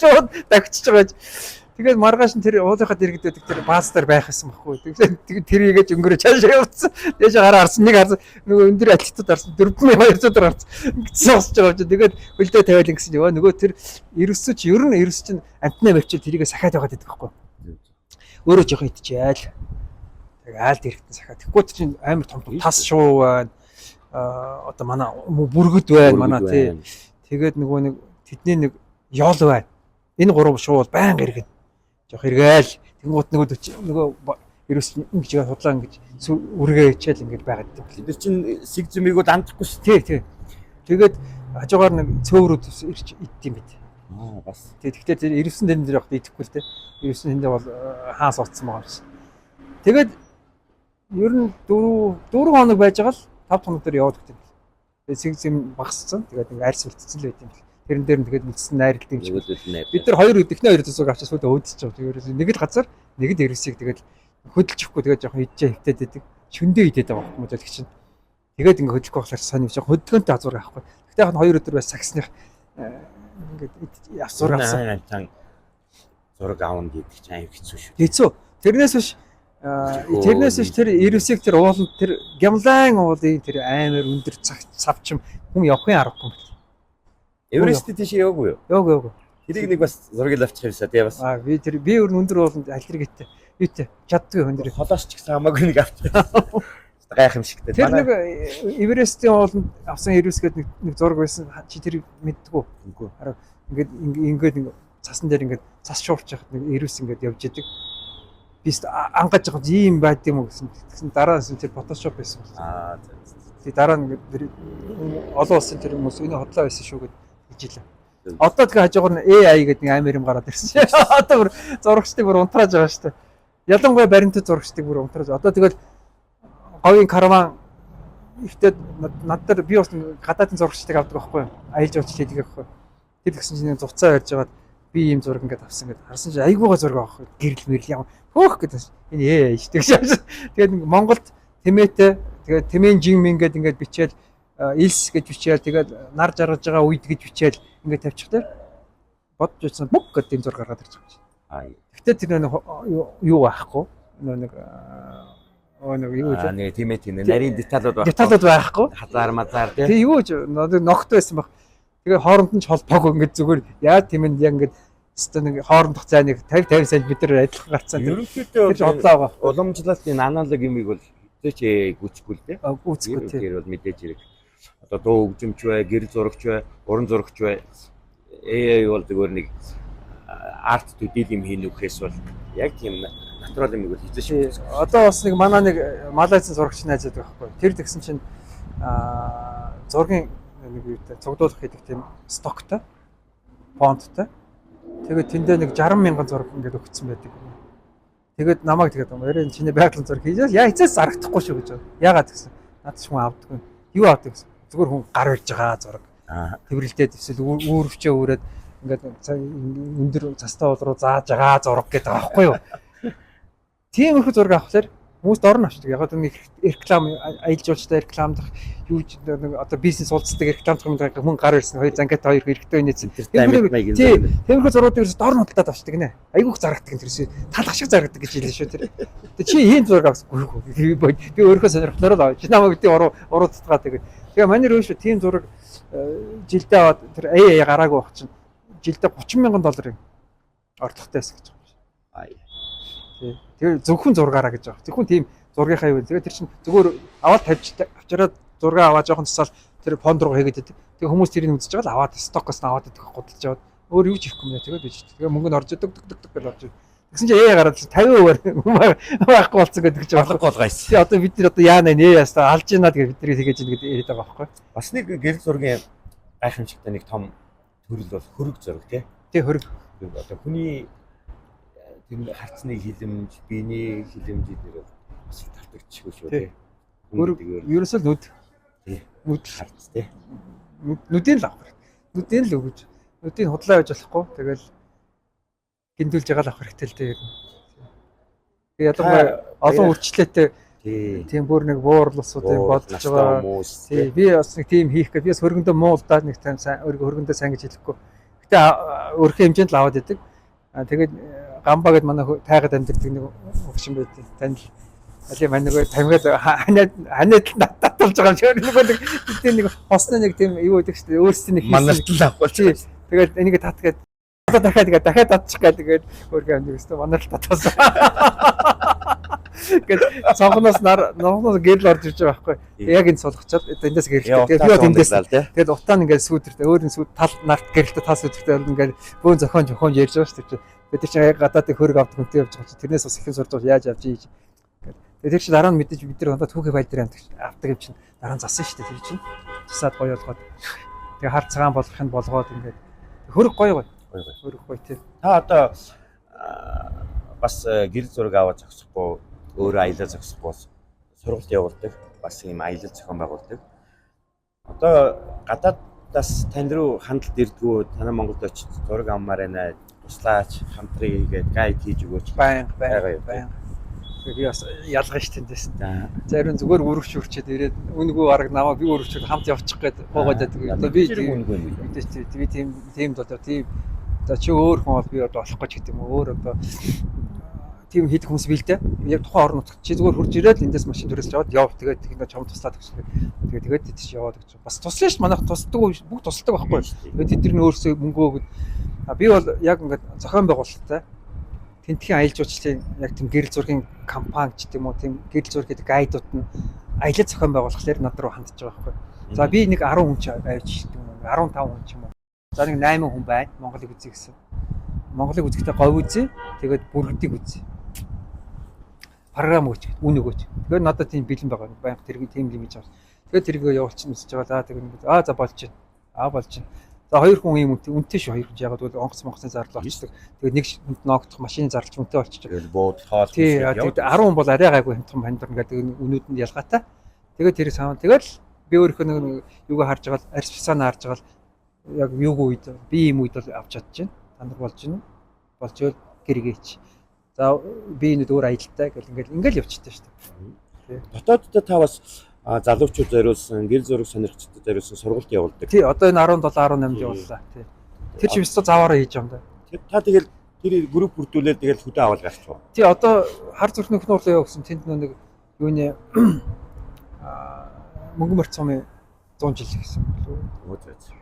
шууд давхичж байгаа. Тэгээд маргааш нь тэр уулынхаа дэргэд байдаг тэр бааз дээр байх гэсэн байхгүй. Тэгээд тэрийгэж өнгөрөө цаашаа явцсан. Дээш гараа харсан, нэг харсан, нөгөө өндөр altitude харсан, 4200 дээр харсан. Ингэж сонсож байгаа юм чи. Тэгээд хөлдөө тавиал ингэсэн чинь нөгөө тэр ерөөсөө чи ер нь ерөөс чинь амтнаа мөрчил тэрийгэ сахиад байгаад байдаг байхгүй. Өөрөө жоохон идчихээл. Тэг айл дэрэгтэн сахиад. Тэгэхгүй чинь амар том том тас шуу байна. Аа, одоо манай бүргэд байна манай тий. Тэгээд нөгөө нэг тэдний нэг ёол байна. Энэ гурав шуу бол байнга иргэн. Жоох эргээл. Тэнгуут нөгөө ерөөс ингэж худлаа ингэж үргээ хичээл ингэж байгаад юм. Бид нар чинь сэг зэмийг бол андахгүй шүү. Тий, тий. Тэгээд хажуугаар нэг цөөрүүд бас ирж иддэм байт. Аа, бас. Тий, тэгэхээр тэр ирвсэн дэрэн дээр явахад идэхгүй л дээ. Ирвсэн тэндээ бол хаа суудсан байгаа юмсан. Тэгээд ер нь 4 хоног байж байгаа л 5 хоног дээр яваад өгдөг юм. Тэгээд сэг зэм багассан. Тэгээд нэг арьс үлдсэн л байт юм бэл. Тэрэн дээр нь тэгээд үлдсэн найралт юм шиг. Бид нар хоёр эхний хоёр зураг авчиж сүйдээ өөдөж байгаа. Тэгээд нэг л газар, нэг л ирвсийг тэгээд хөдөлж өгөхгүй тэгээд жоохон идчихэ хөвтөд идэг. Шөндөө идээд байгаа байхгүй модельч чинь. Тэгээд ингээ хөдлөхгүй болохоор сонь юм шиг хөдөлгөөнтэй зураг авахгүй. Гэхдээ яг нь хоёр өдөр байж сагсных ингээд зураг авсан. Амтан зураг авна гэдэг чинь аюу хэцүү шүү. Хэцүү. Тэрнээс биш тэр ирвсийг тэр ууланд тэр Гямлайн уулын тэр амар өндөр цавчим хүн явахын аргагүй юм байна. Эверест тийш яваагүй юу? Яваагүй. Тэрийг нэг бас зургийг авчих юмсаа тий бас. Аа, би тэр би өөр өндөр ууланд аллергитэй. Юутэй чаддгүй өндөр. Холоос ч гэсэн хамаагүй нэг авчих. Гайхамшигтай. Тэр нэг Эверестийн ууланд авсан ирвс гэдэг нэг зураг байсан. Чи тэр мэддэггүй. Үгүй. Хараа ингээд ингээд цасан дээр ингээд цас шуурч яхад нэг ирвс ингээд явж идэг. Би ангаж байгаа ийм байд юм уу гэсэн. Тэгсэн дараа нь тэр Photoshop байсан. Аа. Тэгээ дараа нь ингээд тэр олон улсын тэр хүмүүс энэ хотлоо байсан шүү гэд хэлж илээ. Одоо тэгээ хажуугаар нь AI гэдэг нэг амар юм гараад ирсэн шээ. Одоо бүр зурагчдыг бүр унтрааж байгаа шүү дээ. Ялангуяа баримтат зурагчдыг бүр унтрааж. Одоо тэгэл говийн караван ихтэй над дээр би бас гадаадын зурагчдыг авдаг байхгүй юу? Аялал жуулчлал хийдэг байхгүй юу? Тэр тэгсэн чинь зуцаа барьж байгаад би ийм зураг ингээд авсан гэдээ харсан чинь айгууга зураг авах гэрэл мэрэл юм. Хөөх гэдэг. Энэ AI шүү дээ. Тэгээд нэг Монголд тэмээтэй тэгээд тэмээн жин мин гэдэг ингээд бичээл илс гэж бичээл тэгээд нар жаргаж байгаа үед гэж бичээл ингээд тавьчих дээр бодож утсан бүк гэдэг ийм зураг гаргаад ирж байгаа юм чинь. Гэхдээ тэр нэг юу байхгүй нэг нэг юу гэж нэг тийм ээ тийм нарийн деталууд байхгүй. Деталууд байхгүй. Хазаар мазаар тий. Тэг юу ч ногт байсан баг. Тэгээ хооронд нь ч холбоогүй ингээд зүгээр яа тийм нь яг ингээд өстө нэг хоорондох зай нэг 50 50 см адилхан гарцсан. Ерөнхийдөө тэр хотлоо байгаа. Уламжлалтын аналог юмыг бол хэзээ ч гүйцэхгүй л дээ. Гүйцэхгүй тий. Тэр бол мэдээж хэрэг. Одоо дуу хөгжимч бай, гэрэл зурагч бай, уран зурагч бай. AI бол зүгээр нэг арт төдийл юм хийн үхээс бол яг тийм натурал юмыг бол хэзээ ч. Одоо бас нэг манай нэг Малайзын зурагч найз байдаг байхгүй. Тэр тэгсэн чинь зургийн нэг юутай цугдуулах гэдэг тийм стоктой фонттой. Тэгээд тэндээ нэг 60,000 зураг ингээд өгсөн байдаг. Тэгээд намайг тэгээд ярин чиний байгалийн зураг хийж яа хизээс зарагдахгүй шүү гэж. Яагаад гэсэн? Наад чи хүн авдаггүй. Юу авдаг гэсэн? Зүгээр хүн гар барьж байгаа зураг. Тэврэлдээд эсвэл үүрвчээ үүрээд ингээд өндөр цастай уул руу зааж байгаа зураг гэдэг байгаа байхгүй юу? Тиймэрхүү зураг авахлаар хүмүүс дор нь авчдаг. Яг нэг реклам аялал жуулчтай рекламдах юу ч нэг одоо бизнес уулздаг рекламдах юм даа хүн гар ирсэн хоёр зангиатай хоёр хэрэгтэй нээсэн. Тиймэрхүү зургуудыг ерөөс дор нь худалдаад авчдаг нэ. Айгүйх зарагдаг юм тэрс талах шиг зарагдаг гэж хэлсэн шүү тэр. Тэгээ чи ийм зураг авсан. Үгүй би өөрийнхөө сонирхлоор л авч. Чи намайг би уруу татгаа тэгээд. Тэгээ манай рүү шүү тийм зураг жилдээ аваад тэр AI гараагүй байх чинь жилдээ $30,000 орлоготой байсан гэж байгаа юм. Тэр зөвхөн зургаараа гэж байгаа. Зөвхөн тийм зургийнхаа юу. Тэгээд тэр чинь зүгээр аваад тавьж авчираад зураг аваад жоохон тусаал тэр фонд руу хийгээд байдаг. Тэгээ хүмүүс тэрийг үзэж байгаа л аваад стокоос нь аваад идэх гудалж аваад өөр юу ч хийхгүй юм тэгээд бич. Тэгээ мөнгө нь орж идэг дөг дөг дөг гэж орж. Тэгсэн чинь ээ гараад 50% байхгүй болсон гэдэг чинь алга болгоос. Тэгээ одоо бид нар одоо яана нэ ястаа алж ийна гэж бид нар тэгэж ийн гэдэг яриад байгаа байхгүй. Бас нэг гэрэл зургийн гайхамшигтай нэг том төрөл бол хөрөг зураг тий. Тий хөрөг. Одоо хүний тэр харцны хилэмж, биений хилэмж эднэр бас талтагдчихгүй шүү тий. Хөрөг ерөөсөө нүд. Тий. Нүд харц тий. Нүдийн л авах хэрэгтэй. Нүдийн л өгөж. Нүдийн худлаа явж болохгүй. Тэгэл гинтүүлж байгаа л авах хэрэгтэй л дээ. Тэгээ ялангуяа олон үрчлээтэй тийм бүр нэг буурлусуудын бодож байгаа. Тий, би бас нэг тийм хийх гэж би бас хөргөндөө муу л да нэг тайм сайн хөргөндөө сайн гэж хэлэхгүй. Гэтэ өөрийнхөө хэмжээнд л аваад идэг. Тэгээд Гамба гэд манай тайгад амьдардаг нэг хөгшин байдаг. Танил али мань нөгөө тамхиад ханиад ханиад таталж байгаа юм шиг нөгөө нэг тийм нэг хосны нэг тийм юу гэдэг чинь өөрсдийн нэг Манартал авах Тий. Тэгээд энийг татгээд одоо дахиад тэгээд дахиад татчих гээл тэгээд өөргөө амьд өстө манар л татсан. Гээд цонхноос нар цонхноос гэрэл орж ирж байгаа байхгүй. Тэгээд яг энэ сулгачаад эндээс гэрэлтэй. Тэгээд би бол эндээс тэгээд утаа нь ингээд сүүдэртэй өөр нь сүүд тал нарт гэрэлтэй тал сүүдэртэй бол ингээд бөөн зохион зохион ярьж байгаа шүү дээ. Тэгээд тэр чинь яг гадаадын хөрөг авдаг хүнтэй явж байгаа чинь тэрнээс бас ихэн сурж байгаа яаж авч ийж. Тэгээд тэр чинь дараа нь мэдээж бид нар дандаа түүхий файл дээр авдаг юм чинь дараа нь засан шүү дээ тэр чинь. Засаад гоё болгоод тэгээ хар цагаан болгох нь болгоод ингээд хөрөг гоё гоё. Гоё гоё. Хөрөг гоё тий. Та одоо бас гэрэл зураг аваад зогсохгүй, өөрөө аялал зогсохгүй сургалт явуулдаг, бас ийм аялал зохион байгуулдаг. Одоо гадаадаас тань руу хандалт ирдгүү, танай Монголд очиж зураг авмаар байна, туслаач, хамтран хийгээд гайд хийж өгөөч. Байнга Байгаа байнга юм. байнга. Тэгээ би бас ялган шүү тэндээс. За. Зарим зүгээр үрвч үрчээд ирээд үнэгүй арга намаа би үрвчээд хамт явчих гээд гоогоод байдаг. Одоо би зэрэг үнэгүй юм билүү? мэдээж тий, би тийм тийм л одоо тийм за чи өөр хүн бол би одоо болохгүй ч гэдэг юм уу өөр одоо тийм хийдэг хүмүүс бий л дээ. Яг тухайн орон нутагт чи зүгээр хурж ирээд эндээс машин түрээсж аваад яв тэгээд тийм чам туслаад өгч. Тэгээд тэгээд тийш яваад өгч. Бас туслана шүү манайх тусдаг бүгд тусалдаг байхгүй. Тэгээд тэд нар нь өөрсдөө мөнгө өгöd. А би бол яг ингээд зохион байгуулалттай тентхийн аялал жуулчлалын яг тийм гэрэл зургийн компани ч гэдэм үү тийм гэрэл зураг гэдэг гайдууд нь аялал зохион байгуулахлаар над руу хандж байгаа байхгүй. За би нэг 10 хүн ч авч гэдэг юм уу 15 хүн ч юм уу. За нэг 8 хүн байна Монголыг үзье гэсэн. Монголыг үзэхдээ говь үзье. Тэгээд бүргэдийг үзье. Програм өгч, үн өгөөч. Тэгээд надад тийм бэлэн байгаа. Байнга тэр тийм юм хийж байгаа. Тэгээд тэргээ явуулчихна үзэж байгаа. За тэгээд аа за болж байна. Аа болж байна. За хоёр хүн ийм үнэтэй үнэтэй шүү хоёр хүн. Яг бол онгоц монгоцны зардал очдог. Тэгээд нэг хүнд ногдох машины зардал ч үнэтэй болчих. Тэгэл буудал хоол Тий, тэгээд 10 хүн бол арай гайгүй хямдхан хямдрна гэдэг үнүүд нь ялгаатай. Тэгээд тэрийг саван тэгэл би өөрийнхөө нэг юугаа харж байгаа л арсписана харж байгаа л яг юуг үед би ийм үед бол авч чадчихна. Та нар болж гинэ. Болж ивэл гэргээч. За би энэ өөр аялалтай гэл ингээл ингээл явчихдаг шүү дээ. Дотооддоо та бас залуучууд зориулсан, гэр зураг сонирхчдад зориулсан сургалт явуулдаг. Тий, одоо энэ 17 18 явууллаа. Тий. Тэр чинь өстө заваараа хийж юм да. Та тэгэл тэр групп бүрдүүлээд тэгэл хөдөө авал гарч уу. Тий, одоо хар зүрхний нөхнөр руу явсан тэнд нэг юуны мөнгө мөрт сумын 100 жил гэсэн болов уу? Өө зөө.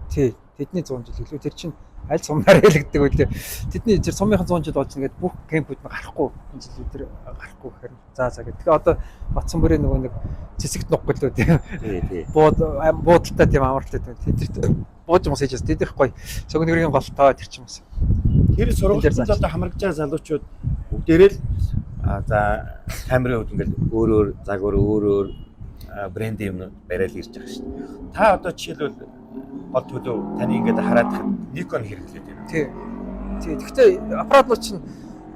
Тий, тэдний 100 жил гэлүү. Тэр чинь аль сумнаар хэлэгдэг үлээ. Тэдний тэр сумынхан 100 жил болж ингээд бүх кемпүүд нь гарахгүй. Энэ жил өдр гарахгүй гэхээр за за гэх. Тэгэхээр одоо Батсанбөрийн нөгөө нэг цэцэгт нуг гэлүү тийм Тий, тий. бууд буудалтай тийм амралтай тийм. Тэд бууж мус хийж тэд их гоё. Цогнөрийн голтой тэр чинь бас. Тэр сургалтанд заач. одоо хамрагдж байгаа залуучууд бүгдээрээ л за камерын хувьд ингээд өөр өөр загвар өөр өөр брэнд юм барайл ирж байгаа шүү дээ. Та одоо жишээлбэл гол төлөв таны ингээд хараад хад Nikon хэрэглээд байна. Тий. Тий. Гэхдээ аппаратнууд чинь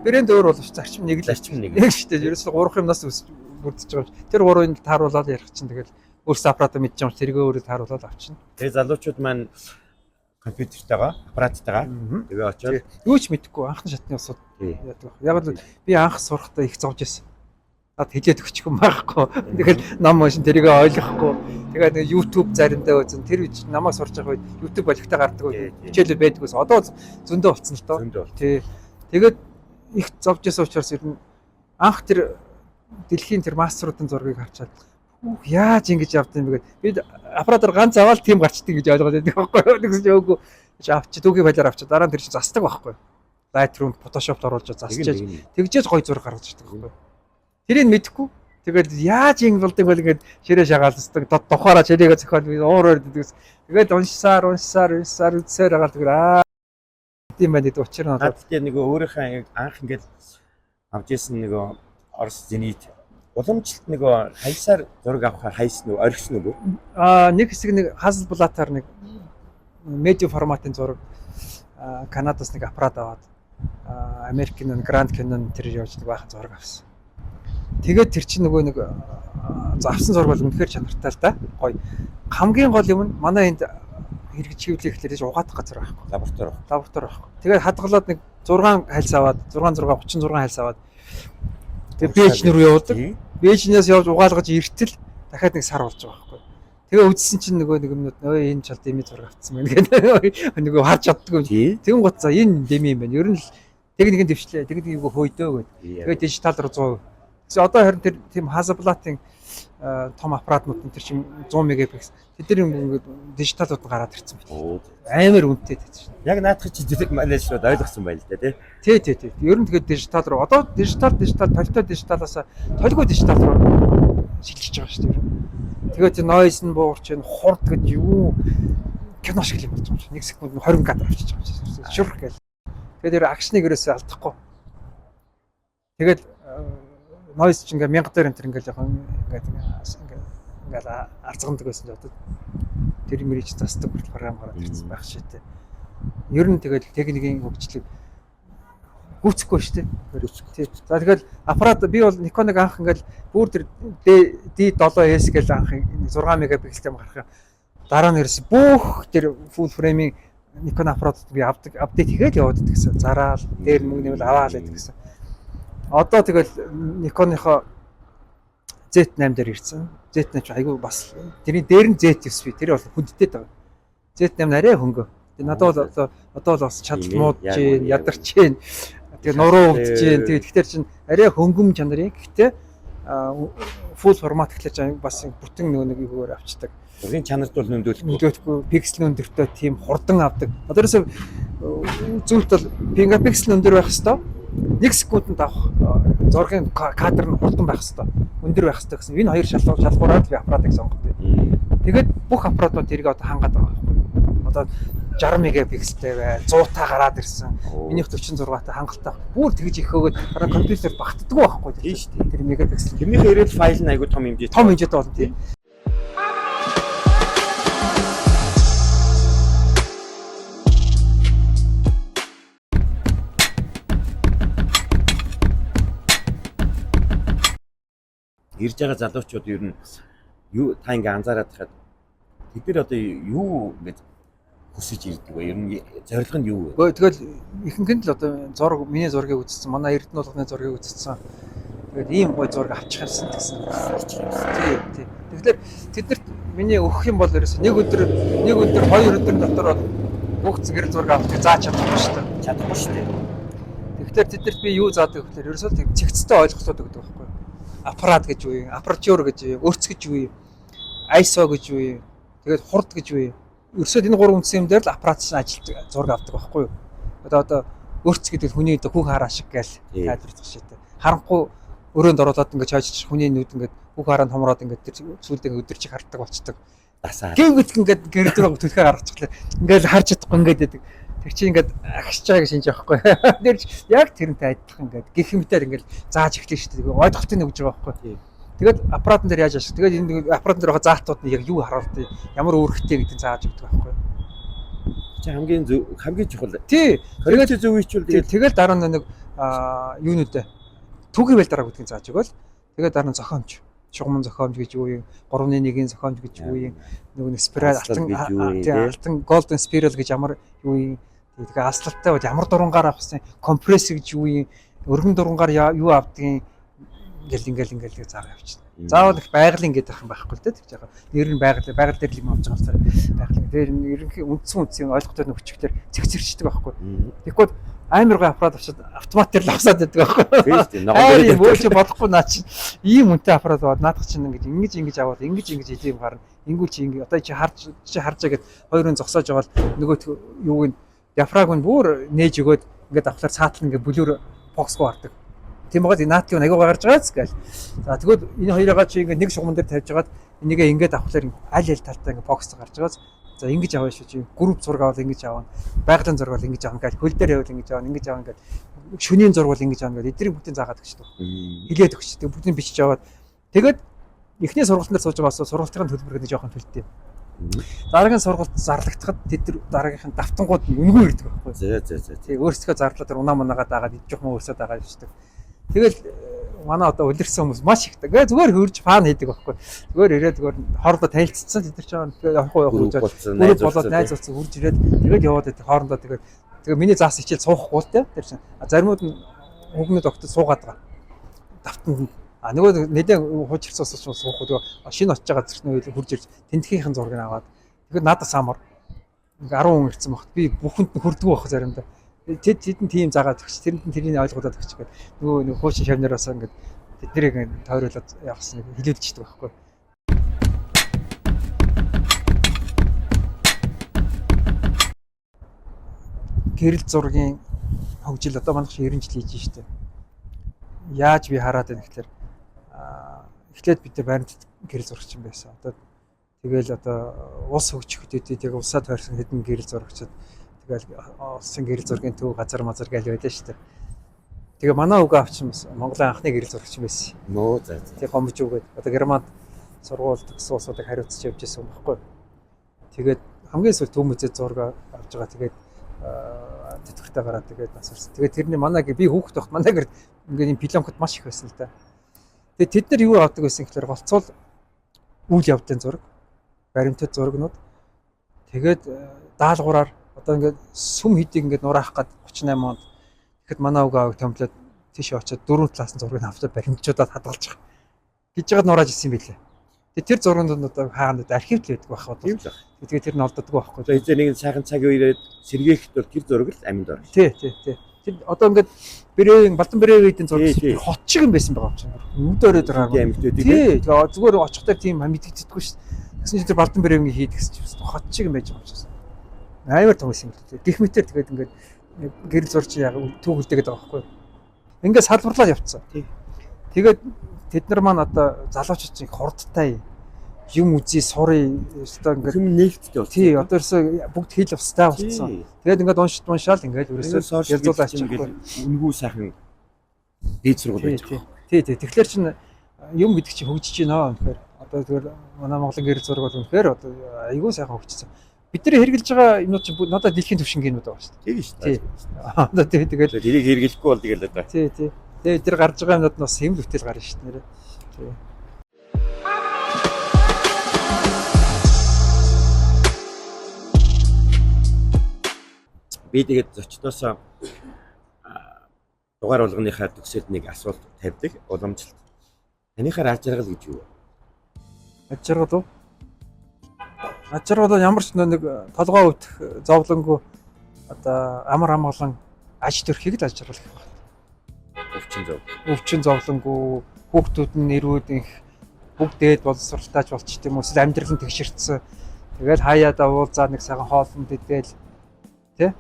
брэнд өөр боловч зарчим нэг л Зарчим нэг. нэг шүү дээ. Ерөөсөө гурван юмнаас өсөж бүрдэж байгаа юм. Тэр гурвыг тааруулаад ярих чинь тэгэл өөрсдөө аппаратаа мэдж байгаа юм чи тэргээ өөрөө тааруулаад авчина. Тэгээ залуучууд маань компьютертайгаа, аппараттайгаа тэгээ очиод Юу ч мэдэхгүй анхны шатны усуд тий. яадаг. Яг л би анх сурахдаа их зовж байсан. Над хилээд өгчих юм байхгүй. Тэгэл ном уншин тэрийг ойлгохгүй. Тэгээд нэг YouTube заримдаа үзэн тэр үеч намайг сурч байгаа үед YouTube болгохтой гардаг Тий, үед тий. хичээлүүд байдгүйс. Одоо бол зөндөө болцсон л доо. Зөндөө бол. Тий. Тэгээд их зовж байсан учраас ер нь анх тэр дэлхийн тэр мастеруудын зургийг харчаад хүүх яаж ингэж явд юм бэ гэд би аппаратаар ганц аваад тийм гарчдаг гэж ойлгоод байдаг байхгүй юу тэгсэн чинь үгүй чи авчи түүхий файлаар авчи дараа нь тэр чинь засдаг байхгүй юу Lightroom Photoshop-д оруулж засчаад тэгжээж гой зураг гаргаж ирдэг байхгүй юу тэрийг мэдэхгүй тэгээд яаж ингэ болдог бол ингээд ширээ шагаалцдаг тухаараа ширээгээ зохиол би уур өрдөг тэгээд уншсаар уншсаар уншсаар үзсээр байгаа л тэгэхээр аа тийм байна гэдэг учир нь бол Над тэгээ нөгөө өөрийнхөө яг анх ингээд авч исэн нөгөө Орос Зенит уламжлалт нөгөө хаясаар зураг авахаар хайс нөгөө орхисон нөгөө Аа нэг хэсэг нэг Hasselblad-аар нэг медиа форматын зураг Канадаас нэг аппарат аваад Америкийн нэг Grand Canyon тэр явж нэг баахан зураг авсан. Тэгээд тэр чинь нөгөө нэг авсан зураг бол үнэхээр чанартай л да. Гоё. Хамгийн гол юм нь манай энд хэрэгжүүлэх гэхлээр угаадах газар байхгүй. Лаборатори. Лаборатори байхгүй. Тэгээд хадгалаад нэг 6 хальс аваад 6 6 36 хальс аваад тэгээд Бээжин рүү явуулдаг. Бээжинээс явж угаалгаж иртэл дахиад нэг сар болж байгаа байхгүй. Тэгээ үзсэн чинь нөгөө нэг юмнууд өө энэ чал деми зураг авцсан байна гэдэг нөгөө харж чаддгүй. Тий. Тэгэн гот за энэ деми юм байна. Ер нь л Техникийн дэвшлээ, техникийн юг хөөдөө гэд. Тэгээд дижитал руу 100%. Тэгсэн одоо харин тэр тийм Hasselblad-ын том аппаратнууд нь тэр чинь 100 мегапиксел. Тэд нар ингээд дижиталууд нь гараад ирсэн байна. Амар үнэтэй тэт чинь. Яг наадах чи менежерүүд ойлгосон байл л да тий. Тий, тий, тий. Ер нь тэгээд дижитал руу одоо дижитал дижитал толтой дижиталаас толгүй дижитал руу шилжиж байгаа шүү дээ. Тэгээд тэр noise нь буурч энэ хурд гэд юу кино шиг юм болж байгаа юм шиг. Нэг секунд нь 20 кадр авчиж байгаа юм шиг. Шүрх гэл. Тэгээд тэр action ыг ерөөсөө алдахгүй. Тэгээд noise ч ингээ 1000 дээр энэ төр ингээл яг ингээд ингээд ингээл арзгандаг байсан ч одоо тэр мэрийг засдаг хүртэл програм гараад ирсэн байх шийтэй. Ер нь тэгэл техникийн хөгжлийг гүйцэхгүй шүү дээ. Гүйцэхгүй. За тэгэл аппарат би бол Nikon-ыг анх ингээл бүр тэр D7S гэл анх 6 мегапикселтэй юм гарах юм. Дараа нь ерөөс бүх тэр full frame-ийн Nikon аппаратууд би авдаг update хийгээд яваад идэх гэсэн. Зараал дээр мөнгө нэмэл аваал гэдэг гэсэн. Одоо тэгэл Nikon-ийнхоо Z8 дээр ирсэн. Z8 ч айгүй бас тэрний дээр нь Z9 би тэр бол хүндтэй байгаа. Z8 арай хөнгө. Тэгээ надад бол одоо бол бас чадал муудж гин, ядарч гин. Тэгээ нуруу өвдөж гин. Тэгээ тэгэхээр чин арай хөнгөм чанарын. Гэхдээ full format гэхлээр чинь бас бүтэн нөгөө нэг юугаар авчдаг. Зургийн чанарт бол нөлөөлөхгүй. Нөлөөлөхгүй, пиксел өндөртэй тийм хурдан авдаг. Одоо ерөөсөө зүйлт бол мегапиксел өндөр байх хэвээр 1 секундэд авах зургийн кадр нь хурдан байх хэвээр өндөр байх хэвээр гэсэн энэ хоёр шалгуураар л би аппаратыг сонгодог. Тэгээд бүх аппаратууд тэрийг одоо хангаад байгаа байхгүй. Одоо 60 мегапикселтэй бай, 100 та гараад ирсэн. Минийх 46 та хангалттай. Бүр тэгж их хөөгөөд дараа компьютер багтдаггүй байхгүй. Тийм шүү дээ. Тэр мегапиксел. Тэрнийхээ ирээд файл нь айгүй том хэмжээтэй. Том хэмжээтэй болно тийм. Ирж байгаа залуучууд ер нь юу та ингээ анзаараад хахад тэд нар одоо юу ингэ хүсэж ирдэг вэ? Ер нь зорилго нь юу вэ? Гэхдээ тэгэл ихэнх нь л одоо зураг миний зургийг үзсэн, манай Эрдэнэ болгоны зургийг үзсэн. Тэгээд ийм гой зураг авчих юмсан гэсэн. Авчих юмсан. Тий, тий. Тэгэхээр тэднэрт миний өгөх юм бол ерөөсөө нэг өдөр, хоёр өдөр дотор бол бүх гэрэл зураг авахыг зааж чадахгүй шүү дээ. Чадахгүй шүү дээ. Тэгэхээр тэднэрт би юу заадаг вэ гэхээр ерөөсөө тийм цэгцтэй ойлголтууд өгдөг байхгүй юу? Аппарат гэж юу юм, aperture гэж юу юм, өрц гэж юу юм, ISO гэж юу юм, тэгээд хурд гэж юу юм. Ерөөсөө энэ гурван үндсэн юм дээр л аппарат чинь ажилтдаг зураг авдаг байхгүй юу? Одоо өрц гэдэг нь хүний одоо хүн хараа шиг гээл тайлбарлах шийдэ. Харанхуй өрөөнд оруулаад ингээд чойчж хүний нүд ингээд хүн хараа нь хомроод ингээд тэр сүлд ингээд өдөрчих харддаг болчдөг. Дасаа. Гэмгэт ингээд гэр рүү түлхээ гаргачихлаа. Ингээд харж чадахгүй ингээд байдаг. Тэр чинь ингээд агшиж байгааг шинж байхгүй. Тэр чи яг тэрнтэй адилхан ингээд гих юмтаар ингээд зааж эхлэв шүү дээ. Ойлголтыг өгж байгаа байхгүй. Тэгээд аппаратн дээр яаж ашиг. Тэгээд энэ аппаратн дээр байгаа заалтууд нь яг юу харуулдаг, ямар үүрэгтэй гэдгийг зааж өгдөг байхгүй. Чи хамгийн зөв хамгийн чухал. Тий. Тэгээд зөв хийчихвэл тэгээд тэгэл дараа нь нэг юунууд түүхий бэл дараа гэдгийг зааж өгөөл. Тэгээд дараа нь зохиомж. Шугаман зохиомж гэж юу юм, 3-1-ийн зохиомж гэж юу юм, нөгөө нэг спираль алтан алтан golden spiral гэж ямар юу юм. Тэгээ аслалтай бол ямар дурангаар авах вэ? Компресс гэж юу юм, өргөн дурангаар юу авдгийг ингээл ингээл ингээл гэж заага явчихна. Заавал их байгалийн гэдэг юм байхгүй л дээ. Тэр жаахан нэр нь байгаль дээр л юм авч байгаа болохоор байгалийн. Тэр ерөнхий үндсэн ойлголттой нөхчөختөр цэгцэрчдэг байхгүй. Тэгэхгүй амар гой аппарат авчиад автомат дээр л авсаад байдаг байхгүй. Тийм шүү дээ. Ногоон дээр өөр чи бодохгүй наа чи ийм үнэтэй аппарат аваад наадах чинь ингэж ингэж ингэж аваад ингэж ингэж идэм гарна. Ингүүл чи ингэ одоо чи харж гэд хоёр хүн зогсоож байгаа л нөгөө юуг нь диафрагм нь бүр нээж өгөөд ингээд авахлаар цаатал ингээд бүлүүр фокусгүй гардаг. Тийм байгаа наадын аягүй гарч байгааз гээл. За тэгвэл энэ хоёроо чи ингээд нэг шугамн дээр тавьж хагаад энийгээ ингээд авахлаар аль аль талтай ингээд фокус гарч байгааз. За ингэж аваа шүү чи групп зураг авал ингэж авна. Байгалийн зураг бол ингэж авна гээл хөл дээр явал ингэж авна, ингэж авна гээл шөнийн зураг бол ингэж авна гээл эдрийг бүгдийг заагаад өгч туу. Хилээд өгч. Тэг бүгдийг бичиж аваад тэгээд эхний сургалтын дээр сууж байгаа бас сургалтын төлбөр гэдэг жоохон төлдөг. Дараагийн сургалт зарлагдахад тэд нар дараагийнх нь давтангууд нь үнэгүй ирдэг байхгүй. Зэ зэ зэ. Тэг өөрсдөө зарлаад тэр унаа мунаагаа дагаад ид жоохон өөрсдөө дагаад явчихдаг. Тэгэл манай одоо улирсан хүмүүс маш их. Тэгээ зүгээр хөрж фан хийдэг байхгүй. Зүгээр ирээд зүгээр хоорондоо танилцсан тэд нар ч явах уу явах уу гэж болоод найз болсон хурж ирээд тэгээд яваад байдаг хоорондоо тэгээд тэгээ миний заас хичээл суухгүй л те. Тэр чинь заримуд нь хүүгнүүд огтод суугаад байгаа. Давтанд а нөгөө нэгэн хуучирсан ус суухгүй тэгээ шинэ очиж байгаа зэрэг нөө хурж ирж тентхийнхэн зургийг аваад тэгэхээр надад самар нэг 10 хүн ирсэн багт би бүхэнд нь хөрдгөө байх заримдаа. Тэд тэдэн тийм заагаад өгч, тэрэнд нь тэрийг ойлгуулад өгч гэдэг. Нөгөө нэг хуучин шавнараас ингээд тэднийг тойруулаад явсан хилүүлчихдэг байхгүй. Гэрэл зургийн хөгжил одоо манайх 90 жил хийж штэ. Яаж би хараад байна гэхээр эхлээд бид нар баримтат гэрэл зурагч юм байсан. Одоо тэгэл одоо улс хөгжихэд тэг улсаа тойрсон хэдэн гэрэл зурагчид тэгэл улсын гэрэл зургийн төв газар мазар гэж байлаа штэ. Тэгээ манай үгээ авчин бас Монголын анхны гэрэл зурагч байсан. Нөө за. Тэг гомж үгээд одоо Германд сургууль төгссөн улсуудыг хариуцж явж байсан юм баггүй. Тэгээд хамгийн сүүл төв музей зураг авч байгаа. Тэгээд тэтгэвртэй гараад тэгээд нас барсан. Тэгээд тэрний манай би хүүхэд байхад манай гэр ингээд юм пленкод маш их байсан л да. Тэгээд тэд нар юу авдаг байсан гэхээр голцоол үйл явдлын зураг, баримтат зурагнууд. Тэгээд даалгавраар одоо ингээд сүм хэдийг ингээд нураах гад 38 онд тэгэхэд манай үг аавыг томлоод тийш очиод дөрөв талаасан зургийг авчаад баримтжуудад хадгалж байгаа. Гэж жагаад нурааж исэн юм билээ. Тэгээд тэр зурганд нь одоо хаана архивд л байдаг байх одоо. Тийм л баг. Тэгээд тэр нь олддоггүй байхгүй. Одоо эзэн нэгэн сайхан цаг үеэрээ сэргээхэд бол тэр зураг л аминд орно. Тий, тий, тий. Тэр одоо ингээд Брэвийн Балдан Брэвийн зураг Тий, тий. хот шиг юм байсан байгаа юм чинь. Нүд өрөөд байгаа юм. Тийм амьтдыг. Тий, тэгээ зүгээр очихдаа тийм мэдэгддэггүй шүү дээ. Тэгсэн чинь тэр Балдан Брэвийн хийд гэсэн чинь хот шиг юм байж байгаа юм чинь. Амар том байсан юм л дээ. Гэх мэтэр тэгээд ингээд гэрэл зурч яг түүхэлдэг гэдэг байгаа байхгүй юу. Ингээд салбарлаад явцсан. Тий. Тэгээд тэд нар маань одоо залуучууд чинь хурдтай юм үзье, сурыг өстой ингээд Хүм нээлттэй болсон. тий одоо ерөөсөө бүгд хэл устай болсон. Тэгээд ингээд уншид уншаал ингээд ерөөсөө ялзуулаач ялзуулаач ингээд үнгүй сайхан дээд сургууль Тий, байж тий. байгаа. Тий, тий. Тэгэхээр чин юм гэдэг чинь хөгжиж байна үнэхээр. Одоо тэгэхээр манай Монголын гэрэл зураг бол үнэхээр одоо айгүй сайхан хөгжсөн. Бидний хэрэгжилж байгаа юмнууд чинь бүгд надад дэлхийн түвшингийн юмнууд байгаа шүү Тийм шүү Тий. дээ. дээ. Одоо тий тэгэл Тэрийг хэрэглэхгүй бол тэгэл одоо. тий, тий. Тэгээ тэр гарч байгаа юмнууд нь бас хэм бүтээл гарна шүү дээ нэрээ. Тий. Би тэгээд зочдоосоо дугаар болгоныхаа төгсөлд нэг асуулт тавьдаг. Уламжлалт. Таныхаар аз жаргал гэж юу вэ? Аж жаргал уу? Аж жаргал бол ямар ч нэг толгой өвдөх зовлонгүй одоо амар амгалан аж төрхийг л аж жаргал гэх байна. Өвчин зов. Өвчин зовлонгүй хүүхдүүд нь нэрүүд инх бүгд дээд боловсралтайч болчих юм уу эсвэл амьдрал нь тэгшэрсэн. Тэгэл хаяа давуулзаа нэг сайхан хоолнд идэл тэ.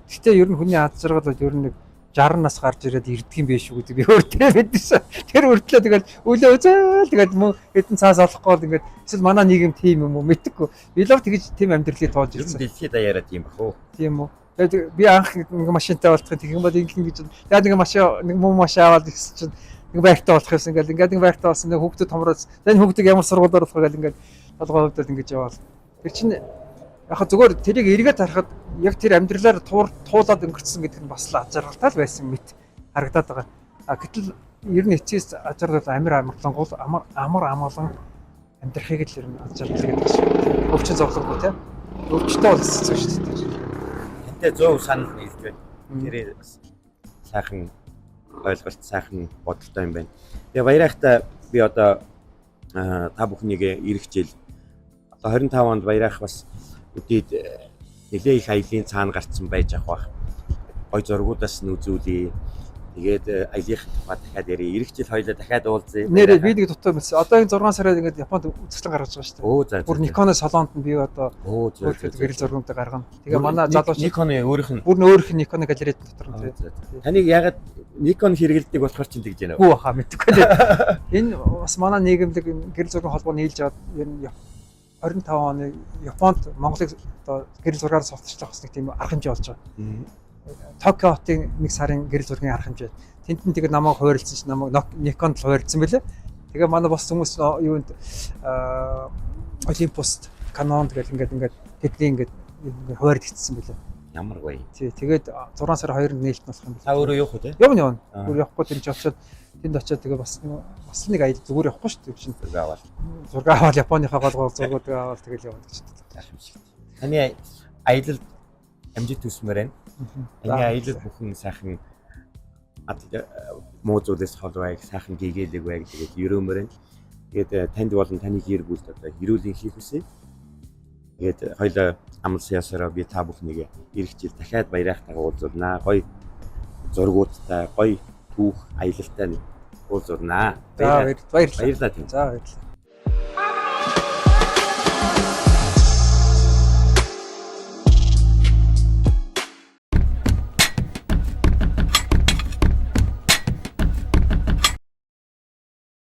Гэтэ ер нь хүний аз жаргал бол ер нь нэг 60 нас гарч ирээд ирдэг юм биш үү гэдэг би өөртөө мэдсэн. Тэр үртлээ тэгэл үлээ үзэл тэгэл мөн хэдэн цаас олохгүй бол ингээд эсвэл манай нийгэм тийм юм уу мэдээгүй. Би л тэгж тийм амьдралыг тоож Ер нь ирсэн. дэлхийд даяараа тийм бах уу? Тийм үү. Тэгээд би анх нэг машинтай болтох тэгэх юм бол ингэн гэж яг нэг машин нэг муу машин аваад ирсэн чинь нэг байртай болох юмсан ингээл ингээд нэг байртай болсон нэг хүүхдүүд томроод за энэ хүүхдийг ямар сургуулиар болох вэ гэл ингээд толгой хөвдөд ингэж яваал. Тэр чинь яг хаа зүгээр тэрийг эргээд харахад яг тэр амьдралаар туулаад өнгөрцсөн гэдэг нь бас л аз жаргалтай л байсан мэт харагдаад байгаа. А гэтэл ер нь эцэс аз жаргал бол амар амгалангуул амар амар амгалан амьдрахыг л ер нь аз жаргал гэдэг шиг. Өвчин зовлонгүй тийм. Өвчтөй бол хэцүү шүү дээ. Тантай 100% санал нийлж байна. Тэр бас сайхан ойлголт, сайхан бодолтой юм байна. Тэгээ баярахта би одоо та бүхнийг ирэх жил одоо 25 онд баярах бас үдээд нэлээ их аялын цаана гарцсан байж ах бах. Гой зургуудаас нь үзүүлье. Тэгээд аялын тухай дахиад ярив. Ирэх жил хоёлаа дахиад уулзъя. Нэрээ би нэг дутуу мэдсэн. Одоо энэ 6 сараар ингээд Японд үзэсгэлэн гаргаж байгаа шүү дээ. Өө за. Бүр Nikon салонд нь би одоо Өө зөө. өөрхөд гэрэл зургуудыг гаргана. Тэгээ манай залуучууд Nikon-ы өөрийнх нь бүр нөөрх нь Nikon галерейд дотор нь Оо, зөө, зөө. Таныг ягаад Nikon хэрэгэлдэг болохоор чинь тэгж байна уу? Гүү хаа мэдэхгүй дээ. Энэ бас манай нийгэмлэг энэ гэрэл зургийн холбоо нийлж аваад ер нь 25 оны Японд Монголыг одоо гэрэл зургаар сурталчлах бас нэг тийм арга хэмжээ болж байгаа. Токио хотын нэг сарын гэрэл зургийн арга хэмжээ. Тэнд нь тэгээд намайг хуваарлцсан чинь намайг Nikon-д л хуваарлцсан байлээ. Тэгээ манай бос хүмүүс юунд Olympus, Canon гэл ингээд ингээд тэдний ингээд ингээд хуваарлцсан байлээ. Ямар гоё. Тий, тэгээд 6 сарын 2-нд нээлт нь болох юм Та өөрөө явах уу те? Явна явна. Аа. Бүр явахгүй тэр чинь очиод тэнд очиод тэгээ бас бас нэг аял зүгээр явахгүй шүү дээ. Чинь Зураг аваад зураг аваад Японыхаа гол гол зургуудыг аваад тэгэл явна гэж боддог. юм шиг. Таны аялалд амжилт хүсмээр байна. Таны аялал бүхэн сайхан муу зүйлээс хол байг, сайхан гэгээлэг байг тэгээд ерөөмөр байна. Тэгээд танд болон таны гэр бүлд одоо эрүүлийн хийх хүсье. Тэгээд хоёлоо амлсан ёсороо би та бүхнийг ирэх жил дахиад баярахтайгаа уулзуулнаа. Гоё зургуудтай, гоё түүх аялалтай уулзуулнаа. За, баярлалаа. Баярлалаа тийм. За, баярлалаа.